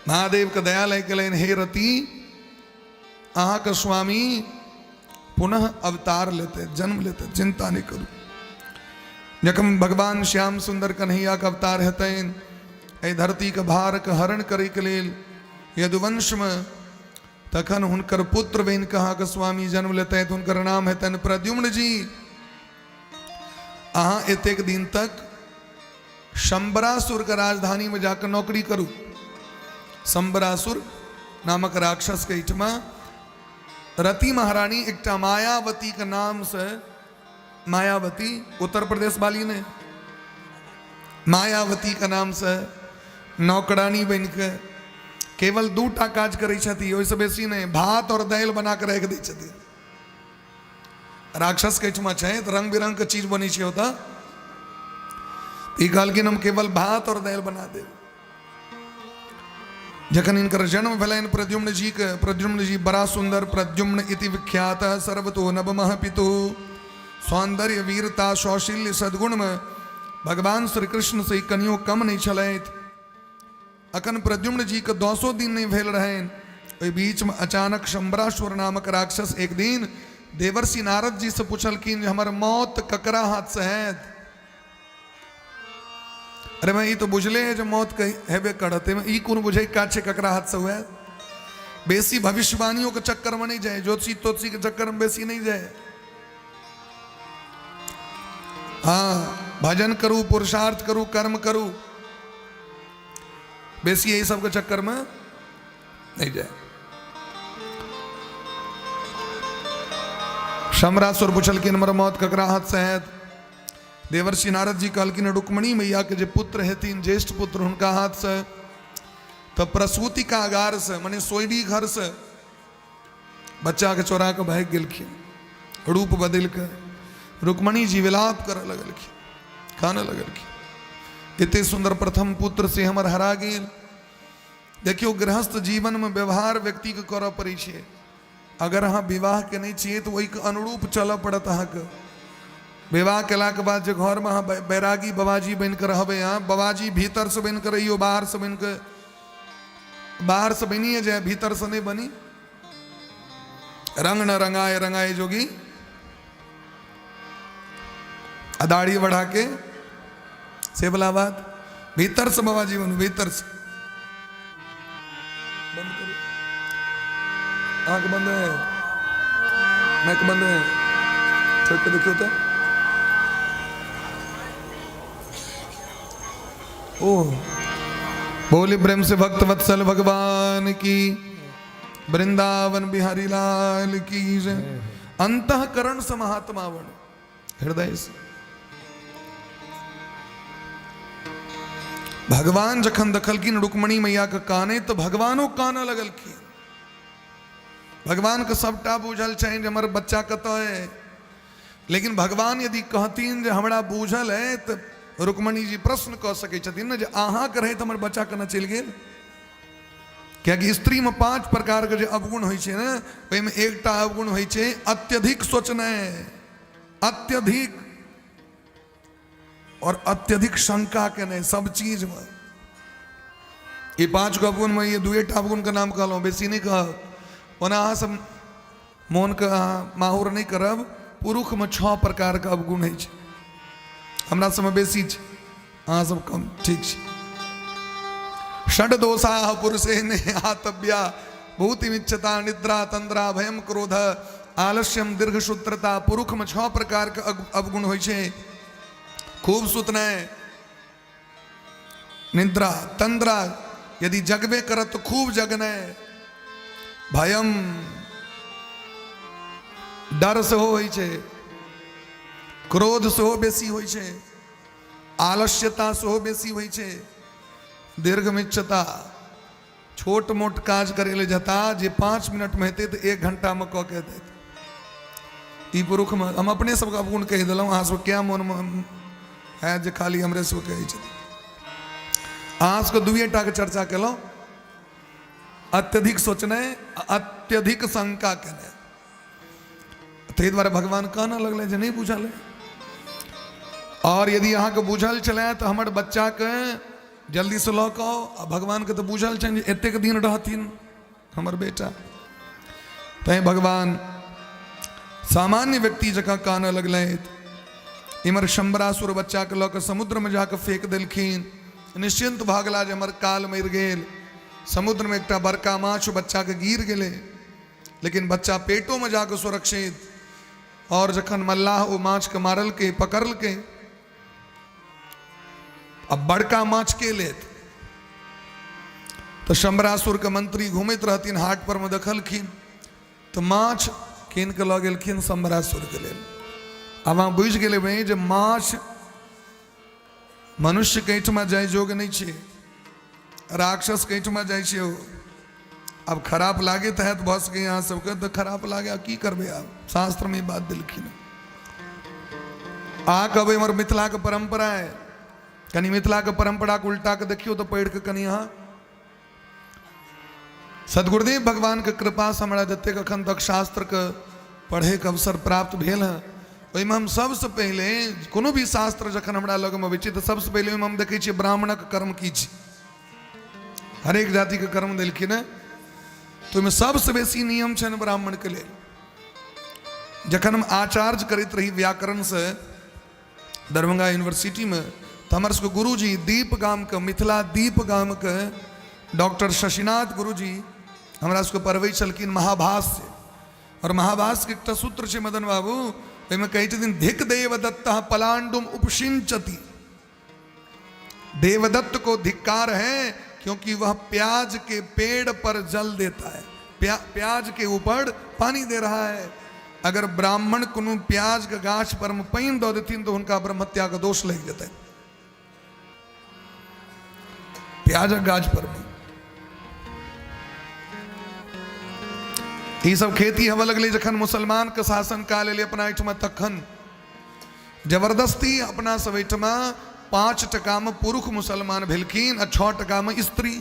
महादेव के दया लागि गेलनि, हे रति अहाँके स्वामी पुनः अवतार लेते, जन्म लेते, चिंता नहीं करू। जखन भगवान श्याम सुंदर कन्हैया के अवतार हेतनि एहि धरती के भार के हरण करे के लेल यदुवंश में, तखन हुनकर पुत्र बनि के अहाँके स्वामी जन्म लेतनि, हुनकर नाम हेतनि प्रद्युम्न जी। अहाँ एतेक दिन तक शंबरासुर के राजधानी में जाकर नौकरी करू। शंबरासुर नामक राक्षस के एहिठमा रति महारानी एकटा मायावती के नाम से, मायावती उत्तर प्रदेश वाली ने, मायावती के नाम से नौकरानी बन के केवल दूटा काज करै छथि, ओहिसँ बेसी नहि, भात और दालि बना के राखि दै छथिन। राक्षस के एहिठमा छै तऽ रंग बिरंग के चीज बनै छै ओतऽ। ई कहलखिन हम केवल भात और दालि बना देब। जखन हिनकर जन्म भेलनि प्रद्युम्न जी के, प्रद्युम्न जी बड़ा सुंदर, प्रद्युम्न इति विख्यात सर्वतो नवमः पितु, सौंदर्य वीरता सौशील्य सद्गुण में भगवान श्री कृष्ण से कनियो कम नहीं छलथि। अखन प्रद्युम्न जी के 10 दिन नहीं भेल रहनि, ओहि बीच में अचानक शंबरासुर नामक राक्षस एक दिन देवर्षि नारद जी से पूछलखिन जे हमर मौत ककरा हाथ से हैत? अरे भाई, ई तो बुझले है जे मौत के हेबे करत, एहिमे ई कोन बुझै के काज छै ककरा हाथ से हुए। बेसी भविष्यवाणियों के चक्कर में नहीं जाए, ज्योतिषी तोतिषी के चक्कर में बेसी नहीं जाए। हाँ, भजन करू, पुरुषार्थ करू, कर्म करू, बेसी यही सब के चक्कर में नहीं जाए। शंबरासुर पूछलखिन हमर मौत ककरा हाथ से हैत? देवर्षि नारद जी कहलखिन रुक्मणी मैया के जे पुत्र हेथिन ज्येष्ठ पुत्र हुनका हाथ से तऽ प्रसूति कागार से मने सोयरी घर से बच्चा के चोरा के भागि गेलखिन रूप बदलि के रुक्मणी जी विलाप करऽ लगलखिन कानऽ लगलखिन एते सुन्दर प्रथम पुत्र से हमर हरा गेल। देखियौ गृहस्थ जीवनमे व्यवहार व्यक्तिके करऽ पड़ै छै। अगर अहाँ विवाह केने छियै तऽ ओहिके अनुरूप चलऽ पड़त अहाँके। विवाह केलाके बाद जे घरमे अहाँ बैरागी बाबाजी बनि कऽ रहबै, अहाँ बाबाजी भीतरसँ बनि कऽ रहियौ, बाहरसँ बनि कऽ, बाहरसँ बनिए जाय, भीतरसँ नहि बनी। रंग न रंगाए रंगाए जोगी, आ दाढ़ी बढ़ा के से वाला बात, भीतर से बाबाजी बनू, भीतर से। बंद करो, आंख बंद है, मैक बंद है, ठोक के देखियो तो। ओ बोले प्रेम से भक्त वत्सल भगवान की, वृंदावन बिहारी लाल की जय। अंतःकरण से महात्मा बने, हृदय से। भगवान जखन देखलखिन रुक्मणी मैया के काने तो भगवानो कानऽ लगलखिन। भगवान के सबटा बुझल छनि जे हमर बच्चा कतऽ है, लेकिन भगवान यदि कहथिन जे हमरा बुझल है तऽ रुक्मणी जी प्रश्न कऽ सकै छथिन ने जे अहाँके रहैत हमर बच्चा केना चलि गेल। कियाकि स्त्री में 5 प्रकार के जे अवगुण होइ छै ने, ओहिमे एकटा अवगुण होइ छै अत्यधिक सोचनाइ, अत्यधिक और अत्यधिक शंका केनाइ सब चीज में। ई 5 गो अवगुण में ये 2 अवगुण के नाम कहलहुँ, बेसी नहीं कहब। ओना अहाँ सब मोन के अहाँ माहुर नहीं करब, पुरुष में 6 प्रकार के अवगुण होइ छै, हमरा सबमे बेसी छै, अहाँ सब कम, ठीक छै। षड दोषाः पुरुषे नेहातव्या, भूतिमिच्छता निद्रा तंद्रा भयम क्रोध आलस्यम दीर्घसूत्रता। पुरुष में 6 प्रकार के अवगुण होइ छै, खूब सुतनाइ, निद्रा तंद्रा, यदि जगबे करत तो खूब जगनाइ, भयम डर सेहो होइ छै, क्रोध सेहो बेसी होइ छै, आलस्यता सेहो बेसी होइ छै, दीर्घमिच्छता, छोट मोट काज करै लए जता जे 5 मिनट में हेतै तऽ 1 घंटा में कऽ के देत। ई पुरुषमे हम अपने सबके अवगुण कहि देलहुँ, अहाँ सब क्या मोनमे हैत जे खाली हमरे सबके कहै छथिन। अहाँ सबके दुइए टाके चर्चा केलहुँ, अत्यधिक सोचनाइ, अत्यधिक शंका केनाइ। ताहि दुआरे भगवान कहना लगलै जे नहि बुझल है। और यदि अहाँके बुझल छलै तऽ हमर बच्चाके जल्दीसँ लऽ कऽ आउ। आ भगवानके तऽ बुझल छनि जे एतेक दिन रहथिन हमर बेटा, तैँ भगवान सामान्य व्यक्ति जकाँ कानऽ लगलथि। इम्हर शंबरासुर बच्चाके लऽ कऽ समुद्रमे जाकऽ फेंक देलखिन। निश्चिंत भऽ गेला जे हमर काल मरि गेल। समुद्रमे एकटा बड़का माछ बच्चाके गिर गेलै, लेकिन बच्चा पेटो में जाके सुरक्षित। और जखन मल्लाह ओ माछ के मारलकै, पकड़लकै, अब बड़का माछ के लेत, तो शंबरासुर के मंत्री घूमैत रहथिन हाट पर में, देखलखिन तो माछ कीन के लऽ गेलखिन शंबरासुर के लेल। आब अहाँ बुझि गेल हेबै जे माछ मनुष्य के एहिठमा जाय जोग नहि छै, राक्षस के एहिठमा जाइ छै। ओ आब खराब लागैत हैत भऽ सकैए अहाँ सबके, तऽ खराब लागे, आब की करबै, आब शास्त्रमे ई बात देलखिन। अहाँ कहबै हमर मिथिलाके परम्परा है, कनि मिथिलाके परम्पराके उल्टा के देखियौ तऽ पढ़ि कऽ कनि अहाँ। सदगुरुदेव भगवानके कृपासँ हमरा जतेक अखन तक शास्त्रके पढ़ैके अवसर प्राप्त भेल हँ, ओहिमे हम सबसँ पहिले कोनो भी शास्त्र जखन हमरा लगमे अबै छै तऽ सबसँ पहिले ओहिमे हम देखै छियै ब्राह्मणक कर्म की छै। हरेक जातिके कर्म देलखिन हँ, तऽ ओहिमे सबसँ बेसी नियम छनि ब्राह्मणके लेल। जखन हम आचार्य करैत रही व्याकरणसँ दरभंगा यूनिवर्सिटीमे, तऽ हमर सबके गुरुजी दीप गामके, मिथिला दीप गामके डॉक्टर शशिनाथ गुरुजी हमरा सबके पढ़बै छलखिन महाभाष्य। और महाभाष्य के एकटा सूत्र छै मदन बाबू, ओहिमे कहै छथिन धिक देवदत्त पलांडुम उपसिंचति। देवदत्त को धिक्कार है क्योंकि वह प्याज के पेड़ पर जल देता है, प्याज के ऊपर पानी दे रहा है। अगर ब्राह्मण कोनो प्याजके गाछ पर मे पानि दऽ देथिन तऽ हुनका ब्रह्महत्याके दोष लागि जेतनि। प्याजक गाछ पर मे ई सब खेती हेबऽ लगलै। जखन मुसलमान के शासन काल एलै अपना एहिठमा, तखन जबरदस्ती अपना सब एहिठमा 5 टका मे पुरुष मुसलमान भेलखिन आ 6 टका मे स्त्री।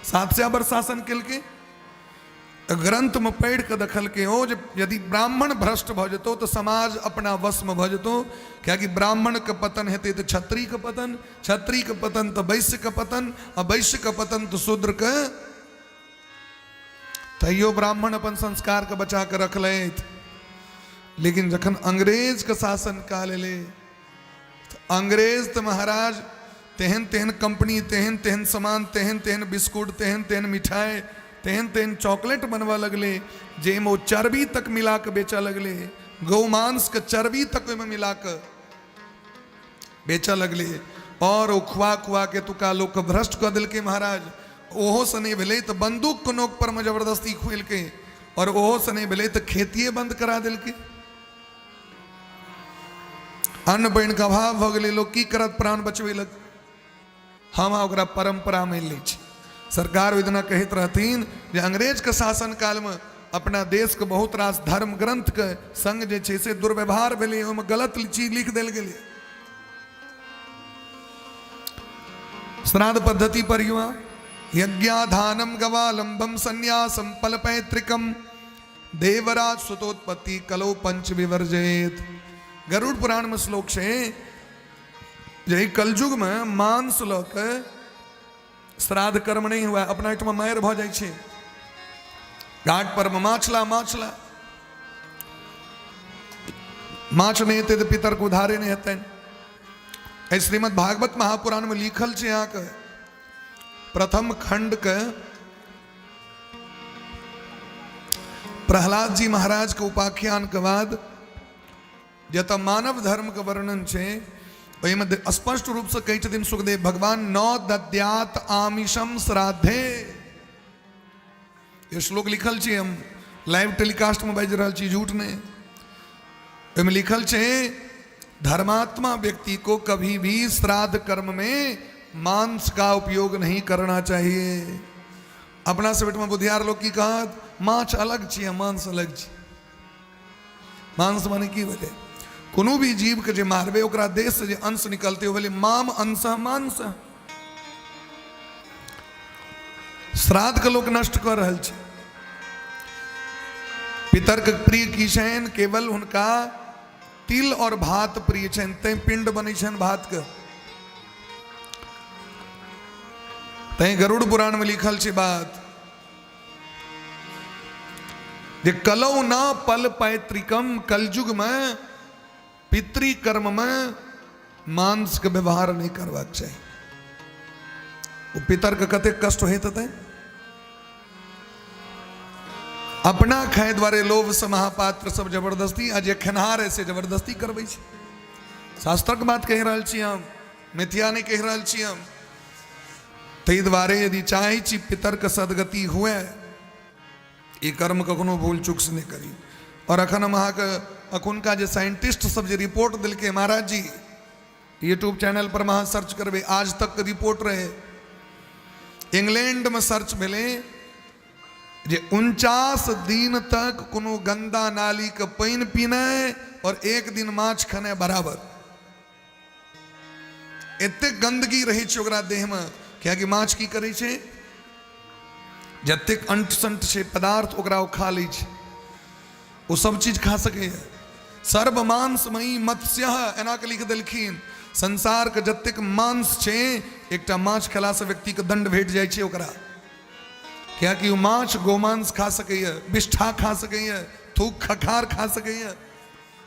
700 वर्ष शासन केलकै। ग्रंथमे पढ़ि कऽ देखलकै ओ जे यदि ब्राह्मण भ्रष्ट भऽ जेतौ तऽ समाज अपना वशमे भऽ जेतौ, कियाकि ब्राह्मणके पतन हेतै तऽ क्षत्रियके पतन, क्षत्रियके पतन तऽ वैश्यके पतन, आ वैश्यके पतन तऽ शूद्रके। तैयो ब्राह्मण अपन संस्कारके बचा कऽ रखलथि। लेकिन जखन अंग्रेजके शासन काल एलै तऽ अंग्रेज तऽ महाराज तेहन तेहन कंपनी, तेहन तेहन सामान, तेहन तेहन बिस्कुट, तेहन तेहन मिठाई, तेहन तेहन चॉकलेट बनबऽ लगलै जाहिमे ओ चर्बी तक मिला कऽ बेचऽ लगलै, गौमांसके चर्बी तक ओहिमे मिला कऽ बेचऽ लगलै, आओर ओ खुआ खुआ के एतुका लोकके भ्रष्ट कऽ देलकै महाराज। ओहोसँ नहि भेलै तऽ बंदूकके नोक परमे जबरदस्ती खुएलकै, आओर ओहोसँ नहि भेलै तऽ खेतिए बंद करा देलकै। अन्न पानिके अभाव भऽ गेलै, लोक की करत प्राण बचबै लग? हम ओकरा परम्परा मानि लै छी। सरकार ओहि दिना कहैत रहथिन जे अंग्रेजके शासन कालमे अपना देशके बहुत रास धर्म ग्रंथके संग जे छै से दुर्व्यवहार भेलै, ओहिमे गलत चीज लिख देल गेलै। श्राद्ध पद्धति पर युवा यज्ञाधानम गवालंबम संन्यासम पलपैतृकम देवराज सुतोत्पत्ति कलो पंच विवर्जयेत। गरुड़ पुराण में श्लोक छै जे एहि कलयुग में मांस लऽ के श्राद्ध कर्म नहीं हुआ। अपना एहिठमा मारि भऽ जाइ छै घाट पर मे, माछ ला, माछ ला, माछ नहि हेतै तऽ पितरके उधारे नहि हेतनि। एहि श्रीमद् भागवत महापुराण में लिखल छै अहाँके प्रथम खंड के प्रहलाद जी महाराज के उपाख्यान के बाद जतऽ मानव धर्म के वर्णन छै ओहिमे स्पष्ट रूप से कहै छथिन सुखदेव भगवान, न दद्यात आमिषम श्राद्धे। ये श्लोक लिखल छै, हम लाइव टेलीकास्ट में बाजि रहल छी, झूठ नहि। ओहिमे लिखल छै धर्मात्मा व्यक्ति को कभी भी श्राद्ध कर्म में मांस का उपयोग नहीं करना चाहिए। अपना सब एहिठमा बुधियार लोग की कहत, माछ अलग छी आ मांस अलग छी। मांस माने की भेलै? कोनो भी जीव के जे मारबै ओकरा देह से जे अंश निकलतै ओ भेलै माम अंश मांस। श्राद्ध के लोक नष्ट कऽ रहल छै। पितर के प्रिय की छनि? केवल हुनका तिल और भात प्रिय छनि, तैं पिंड बनै छनि भात के। तैं गरुड़ पुराण में लिखल छै बात जे कलौ न पल पैतृकम, कलयुग में पितृकर्म में मांस के व्यवहार नहीं करबाक चाही। ओ पितर के कतेक कष्ट होइत हेतै। अपना खाय द्वारे लोभ से महापात्र सब जबरदस्ती, आ जे खेनहार है से जबरदस्ती करबै छै। शास्त्रक बात कहि रहल छी हम, मिथ्या नहि कहि रहल छी हम। ताहि दुआरे यदि चाहै छी पितरके सदगति हुए, ई कर्म कखनो भूल चूक से नहि करी। और अखन हम अहाँके अखुनका जे साइंटिस्ट सब जे रिपोर्ट देलकै महाराज जी, यूट्यूब चैनल पर अहाँ सर्च करबै, आज तक के रिपोर्ट रहे। इंग्लैंड में सर्च भेलै जे 49 दिन तक कोनो गंदा नाली के पानि पीनाइ और एक दिन माछ खेनाइ बराबर। एतेक गंदगी रहै छै ओकरा देहमे, कियाकि माछ की करै छै, जतेक अंट संट छै पदार्थ ओकरा ओ खा लै छै, ओ सब चीज खा सकैए। सर्व मांसमयी मत्स्य एना के लिख देलखिन। संसार के जतेक मांस छै, एकटा माछ खेलासँ व्यक्तिके दंड भेट जाइ छै ओकरा, कियाकि ओ माछ गोमांस खा सकैए, बिष्ठा खा सकैए, थूक खखार खा सकैए।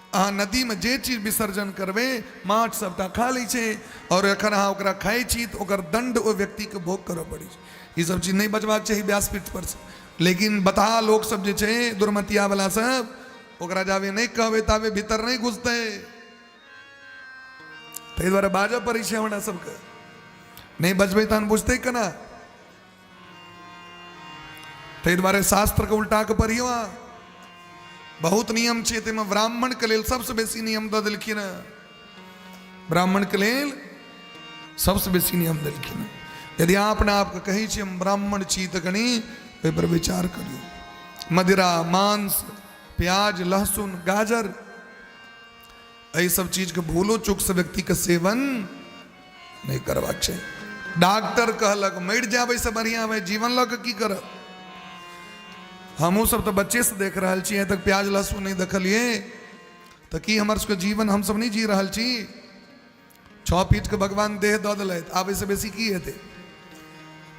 अहाँ नदीमे जे चीज विसर्जन करबै माछ सबटा खा लै छै, और एखन अहाँ ओकरा खाइ छी तऽ ओकर दंड ओहि व्यक्तिके भोग करऽ पड़ै छै। ई सब चीज नहि बजबाक चाही व्यासपीठ पर से, लेकिन बताह लोक सब जे छै दुर्मतिया वाला सब, ओकरा जाबे नहि कहबै ताबे भीतर नहि घुसतै। ताहि दुआरे बाजऽ पड़ै छै हमरा सबके, नहि बजबै तहन बुझतै केना? ताहि दुआरे शास्त्रके उल्टा के पढ़ियौ अहाँ। बहुत नियम छै ताहिमे ब्राह्मणके लेल सबसँ बेसी नियम दऽ देलखिन हँ। ब्राह्मणके लेल सबसँ बेसी नियम देलखिन हँ। यदि अहाँ अपना आपके कहै छी हम ब्राह्मण छी तऽ कनि ओहिपर विचार करियौ। मदिरा, मांस, प्याज, लहसुन, गाजर, एहि सब चीजके भूलो चूकसँ व्यक्तिके सेवन नहि करबाक छै। डॉक्टर कहलक मरि जायब एहिसँ बढ़िआँ भाइ जीवन लऽ कऽ की करब। हमहूँ सब तऽ बच्चेसँ देख रहल छी, आइ तक प्याज लहसुन नहि देखलियै, तऽ की हमर सबके जीवन हमसब नहि जी रहल छी? 6 फीटके भगवान देह दऽ देलथि, आब एहिसँ बेसी की हेतै?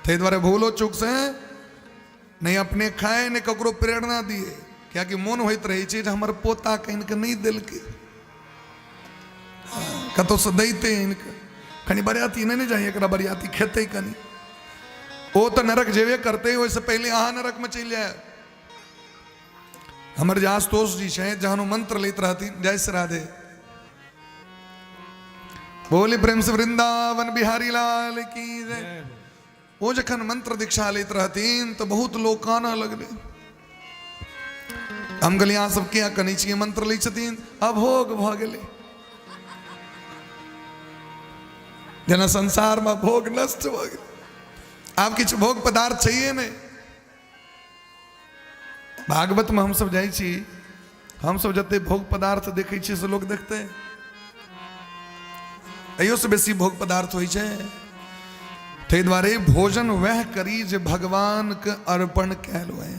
ताहि दुआरे भूलो चूकसँ नहि अपने खाए नहि ककरो प्रेरणा दिए, कियाकि मोन होइत रहै छै जे हमर पोता कनि कऽ नहि देलकै, कतहुसँ दैतै आनि कऽ, कनि बरियाती नहि ने जाही, एकरा बरियाती खेतै कनि, ओ तऽ नरक जेबे करतै, ओहिसँ पहिले अहाँ नरकमे चलि जायब। हमर जे आशुतोष जी छथि, जहन ओ मंत्र लैत रहथिन, जय श्री राधे बोली प्रेम से वृंदावन बिहारी लाल की जय। ओ जखन मंत्र दीक्षा लैत रहथिन तऽ बहुत लोक कानऽ लगलै। हम कहलियै अहाँ सब किया कनै छियै? मंत्र लै छथिन, अभोग भऽ गेलै, जेना संसारमे भोग नष्ट भऽ गेलै, आब किछु भोग पदार्थ छैहे नहि। भागवतमे हमसब जाइ छी, हमसब जते भोग पदार्थ देखै छियै से लोक देखतै? एहिओ से बेसी भोग पदार्थ होइ छै। ताहि दुआरे भोजन वएह करी जे भगवानके अर्पण कयल हुए,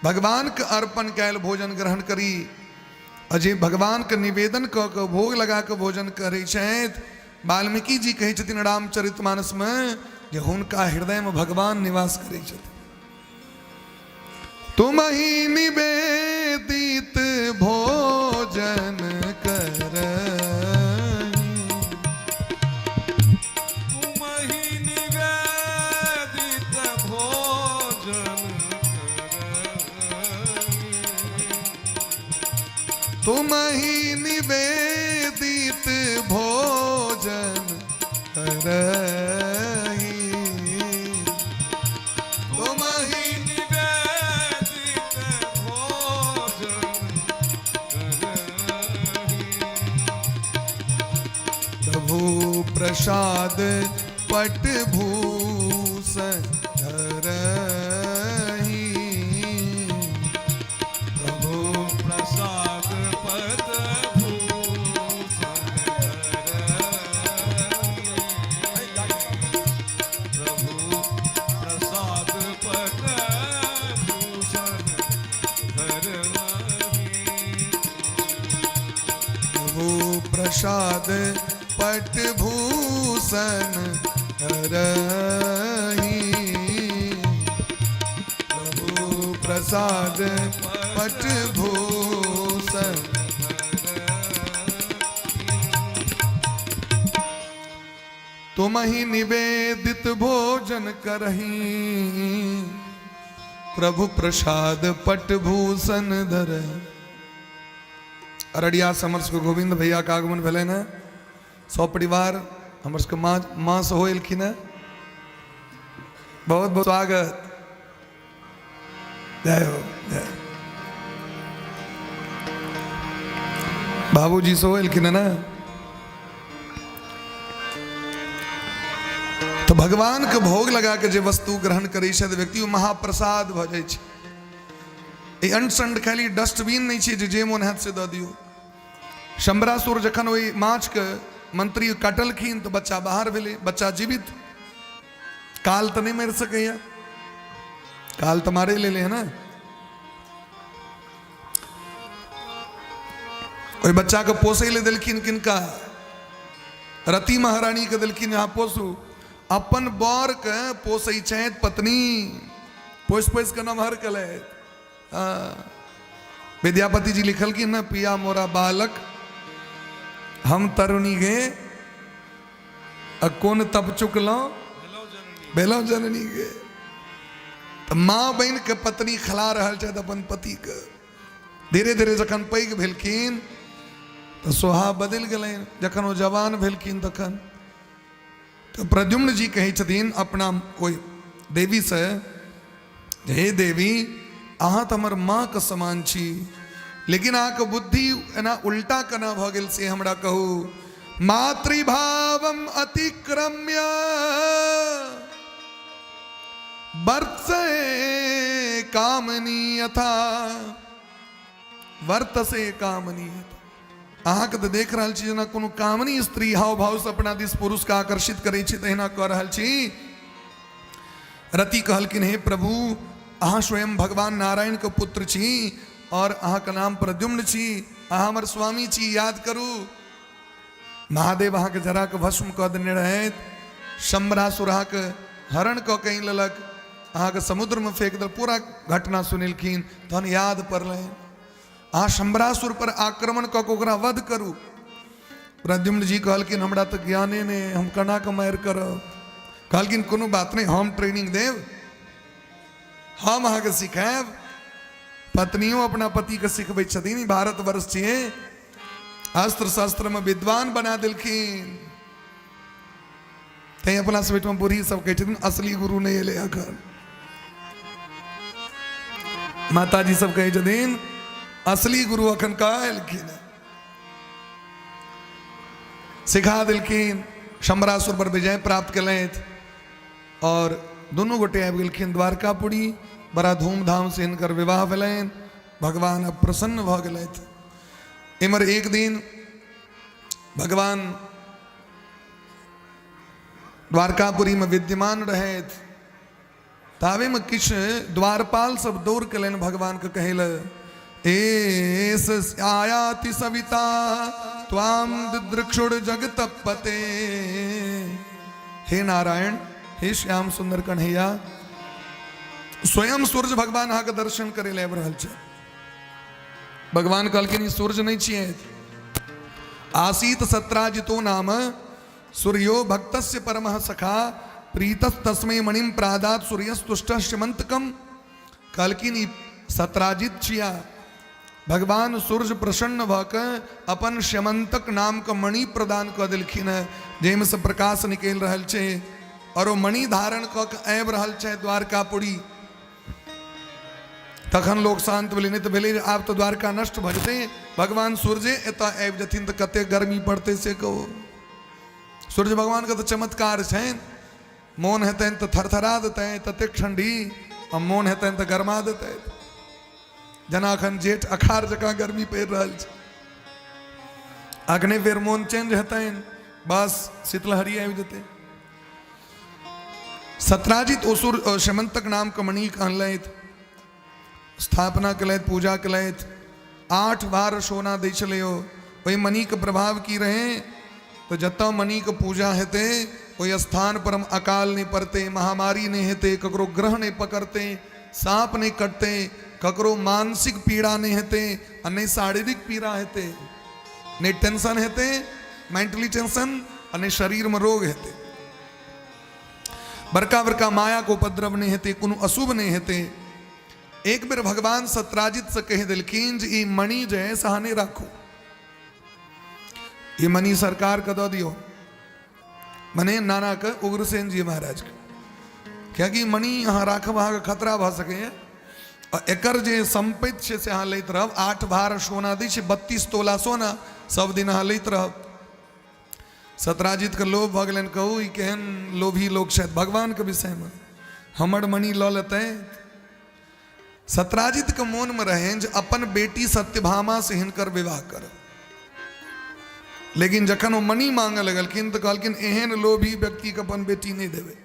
भगवानके अर्पण कयल भोजन ग्रहण करी। आ जे भगवानके निवेदन कऽ कऽ भोग लगा कऽ भोजन करै छथि, वाल्मीकि जी कहै छथिन रामचरितमानसमे जे हुनका हृदयमे भगवान निवास करै छथिन। तुम ही निवेदित भोजन कर, तुम ही निवेदित भोजन कर, तुम ही निवेदित भोजन करही, तुम ही निवेदित भोजन करही, प्रभु प्रसाद पट भूषण धरही, प्रभु प्रसाद पद भूषण धरही, प्रभु प्रसाद पद भूषण धरही, प्रभु प्रसाद पट भूषण धरही, प्रभु प्रसाद पट भूषण। तुम ही निवेदित भोजन करही, प्रभु प्रसाद पट भूषण धरही। अररिया से हमर सबके गोविंद भैया के आगमन भेलनि हँ, सब परिवार हमर सबके माँ माँ सेहो एलखिन हँ, बहुत बहुत स्वागत। जय हो, जय। बाबूजी सेहो एलखिन हँ ने। तऽ भगवान के भोग लगा के जे वस्तु ग्रहण करै छथि व्यक्ति, ओ महाप्रसाद भऽ जाइ छै। ई अंट संट खाली डस्टबिन नहि छै जे मोन हैत से दऽ दियौ। शंबरासुर जखन ओहि माछके मंत्री काटलखिन तऽ बच्चा बाहर भेलै, बच्चा जीवित, काल तऽ नहि मरि सकैया, काल तऽ मारे लेले है ने। ओहि बच्चाके पोसै लए देलखिन किनका? रति महारानीके देलखिन, अहाँ पोसू। अपन बरके पोसै छथि पत्नी, पोसि पोसि कऽ नमहर केलथि। हँ, विद्यापति जी लिखलखिन ने, पिया मोरा बालक हम तरुणी गे, आ कोन तप चुकलहुँ भेलहुँ जननी गे। तऽ माँ बनि के पत्नी खिला रहल छथि अपन पतिके। धीरे धीरे जखन पैघ भेलखिन तऽ स्वभाव बदलि गेलनि। जखन ओ जवान भेलखिन तखन तऽ प्रद्युम्न जी कहै छथिन अपना ओहि देवीसँ, हे देवी, अहाँ तऽ हमर माँके समान छी, लेकिन अहाँके बुद्धि एना उल्टा केना भऽ गेल से हमरा कहू। मातृभावम अतिक्रम्य वर्तसे कामनी यथा, वर्तसे कामनी यथा। अहाँके तऽ देख रहल छी जेना कोनो कामनी स्त्री हाव भावसँ अपना दिस पुरुषके आकर्षित करै छै तहिना कऽ रहल छी। रति कहलखिन, हे प्रभु, अहाँ स्वयं भगवान नारायण के पुत्र छी और अहाँके नाम प्रद्युम्न छी, अहाँ हमर स्वामी छी। याद करू, महादेव अहाँके जरा के भस्म कऽ देने रहथि, शंबरासुर अहाँके हरण कऽ के आनि लेलक, अहाँके समुद्रमे फेंक देलक। पूरा घटना सुनेलखिन। तहन याद पड़लनि, अहाँ शंबरासुर पर आक्रमण कऽ के ओकरा वध करू। प्रद्युम्न जी कहलखिन, हमरा तऽ ज्ञाने नहि, हम केना कऽ मारि करब? कहलखिन, कोनो बात नहि, हम ट्रेनिंग देब, हम अहाँके सिखायब। पत्नियों अपना पतिके सिखबै छथिन, ई भारतवर्ष छियै। अस्त्र शस्त्रमे विद्वान बना देलखिन। तैं अपना सब ओहिठाम बूढ़ी सब कहै छथिन, असली गुरु नहि एलै अखन। माताजी सब कहै छथिन, असली गुरु अखन कहाँ एलखिन? सिखा देलखिन, शंबरासुर पर विजय प्राप्त केलथि और दुनू गोटे आबि गेलखिन द्वारकापुरी। बड़ा धूमधाम से हिनकर विवाह भेलनि। भगवान अब प्रसन्न भऽ गेलथि। इम्हर एक दिन भगवान द्वारकापुरी में विद्यमान रहथि, ताबे में किछु द्वारपाल सब दौड़ के लनि भगवान के कहै लए, एस आयाति सविता त्वाम दिदृक्षुर जगतपते। हे नारायण, हे श्याम सुंदर कन्हैया, स्वयं सूर्य भगवान अहाँके दर्शन करे लए आबि रहल छै। भगवान कहलखिन, ई सूर्य नहि छियै। आसीत सत्राजितो नाम सूर्यो भक्तस्य परमः सखा प्रीतस्तस्मै मणिम प्रादात सूर्यस्तुष्टस्य मंतकम। कहलखिन, ई सत्राजित छिया। भगवान सूर्य प्रसन्न भऽ कऽ अपन श्यमंतक नामके मणि प्रदान कऽ देलखिन हेँ, जाहिमे से प्रकाश निकलि रहल छै और ओ मणि धारण कऽ के आबि रहल छै द्वारकापुरी। तखन लोक शान्त भेलै, नहि तऽ भेलै जे आब तऽ द्वारका नष्ट भऽ जेतै, भगवान सूर्ये एतऽ आबि जेथिन तऽ कते गर्मी पड़तै से कहू। सूर्य भगवानके तऽ चमत्कार छनि, मोन हेतनि तऽ थरथरा देतनि ततेक ठंडी, आ मोन हेतनि तऽ गरमा देतनि, जेना अखन जेठ अखार जकाँ गर्मी पड़ि रहल छै। अखने फेर मोन चेंज हेतनि, बस शीतलहरी आबि जेतै। सत्राजित असुर शमंतक नाम के मणिक अनलथि, स्थापना केलथि, पूजा केलथि। 8 बार सोना दै छलै ओ। ओहि मणिके प्रभाव की रहै तऽ जतऽ मणिके पूजा हेतै ओहि स्थान पर अकाल नहि पड़तै, महामारी नहि हेतै, ककरो ग्रह नहि पकड़तै, साँप नहि कटतै, ककरो मानसिक पीड़ा नहि हेतै आ नहि शारीरिक पीड़ा हेतै, नहि टेंशन हेतै, मेंटली टेंशन, आ नहि शरीरमे रोग हेतै, बड़का बड़का मायाके उपद्रव नहि हेतै, कोनो अशुभ नहि हेतै। एक बेर भगवान सत्राजित से कहि देलखिन जे ई मणि जे है से अहाँ नहि राखू, ई मणि सरकार के दऽ दियौ, मने नाना के उग्रसेन जी महाराज के, कियाकि मणि अहाँ राखब अहाँके खतरा भऽ सकैए, आ एकर जे सम्पत्ति छै से अहाँ लैत रहब। 8 भार सोना दै छै, 32 तोला सोना सब दिन अहाँ लैत रहब। सत्राजित के लोभ भऽ गेलनि, कहू ई केहन लोभी लोक छथि, भगवानके विषयमे हमर मणि लऽ लेतै। सत्राजित के मोनमे रहनि जे अपन बेटी सत्यभामा से हिनकर विवाह करब, लेकिन जखन ओ मणि मांगऽ लगलखिन तऽ कहलखिन एहन लोभी व्यक्तिके अपन बेटी नहि देबै।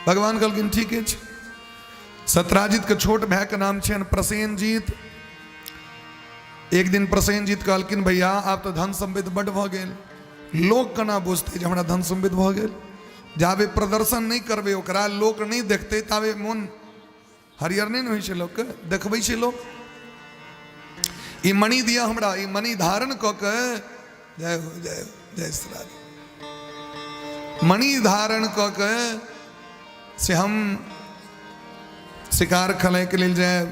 भगवान कहलखिन ठीक अछि। सत्राजित के छोट भाई के नाम छनि प्रसेनजीत। एक दिन प्रसेनजीत कहलखिन, भैया आब तऽ धन सम्पत्ति बड्ड भऽ गेल, लोक केना बुझतै जे हमरा धन सम्पत्ति भऽ गेल? जाबे प्रदर्शन नहि करबै, ओकरा लोक नहि देखतै, ताबे मोन हरियर नहि ने होइ छै लोकके, देखबै छै लोक। ई मणि दिअ हमरा, ई मणि धारण कऽ के, जय हो, जय हो, जय श्री राधे, मणि धारण कऽ के से हम शिकार खेलाइके लेल जायब।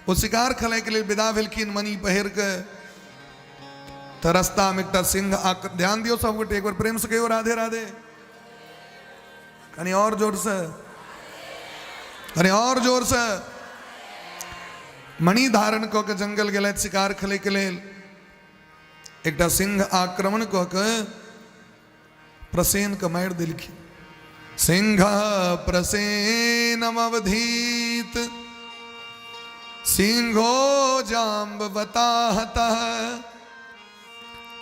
ओ शिकार खेलाइके लेल विदा भेलखिन मणि पहिर के। तऽ रस्तामे एकटा सिंह आ, ध्यान दियौ सबगोटे, एक बेर प्रेम से कहियौ राधे राधे, कनि और जोर से, कनि और जोर से। मणि धारण कऽ के जंगल गेलथि शिकार खेलैके लेल। एकटा सिंह आक्रमण कऽ के प्रसेन के मारि देलखिन। सिंह प्रसेनम अवधीत सिंहो जाम्बवताहतः।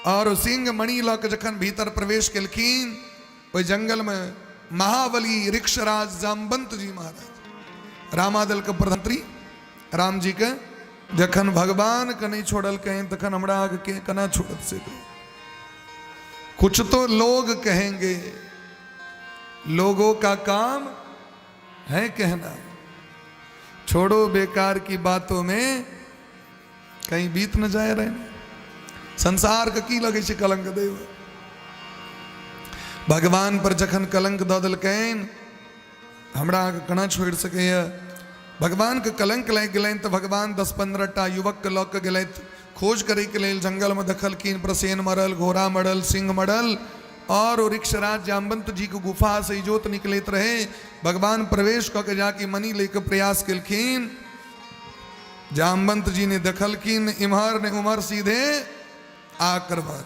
और सिंह मणि लऽ के जखन भीतर प्रवेश केलखिन ओहि जंगल में महाबली ऋक्षराज जामवंत जी महाराज रामादल के प्रधानमंत्री राम जी के जखन भगवान के नहीं छोड़लकैन तखन हमरा आगे के केना छोड़त से कहू। कुछ तो लोग कहेंगे, लोगों का काम है कहना, छोड़ो बेकार की बातों में कहीं बीत न जाए रहना। संसार के की लगे छै कलंक देव? भगवान पर जखन कलंक दऽ देलकैन हमरा अहाँके केना छोड़ि सकैए? भगवानके कलंक लागि गेलनि तऽ भगवान 10-15 टा युवकके लऽ कऽ गेलथि खोज करैके लेल। जंगलमे देखलखिन प्रसेन मरल, घोड़ा मरल, सिंह मरल और ओ ऋक्षराज जामवंत जी के गुफा से इजोत निकलैत रहे। भगवान प्रवेश कऽ के जाके मणि लैके प्रयास केलखिन। जामवंत जी ने देखलखिन इम्हर ने उम्हर, सीधे आक्रमण।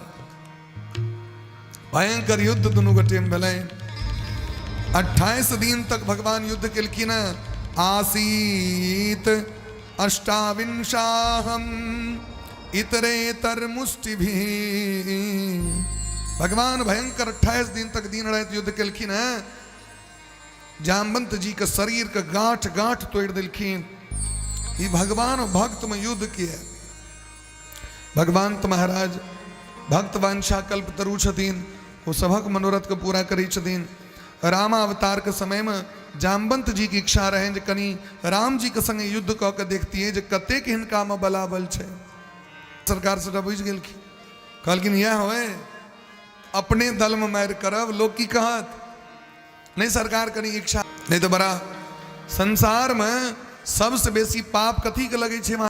भयंकर युद्ध दुनू गोटे में भेलै। 28 दिन तक भगवान युद्ध केलखिन। आसीत अष्टाविंशाहम इतरेतर मुष्टि भी। भगवान भयंकर 28 दिन तक दिन राति युद्ध केलखिन हैं। जामवंत जी के शरीर के गांठ गांठ तोड़ देलखिन। ई भगवान भक्त में युद्ध किया। भगवान तो महाराज भक्त वांछा कल्प तरु छथिन, ओ सभक मनोरथ के पूरा करै छथिन। रामावतार के समय में जामवंत जी के इच्छा रहे जे कनी राम जी के संगे युद्ध कऽ के देखतियै जे कतेक हिनका में बलाबल छै। सरकार सबटा बुझि गेलखिन, कहलखिन इएह होय अपने दल में मारि करब, लोग की कहत? नहीं सरकार कनी इच्छा नहीं तो बड़ा संसार में सबसे बेसी पाप कथी के लगे छै?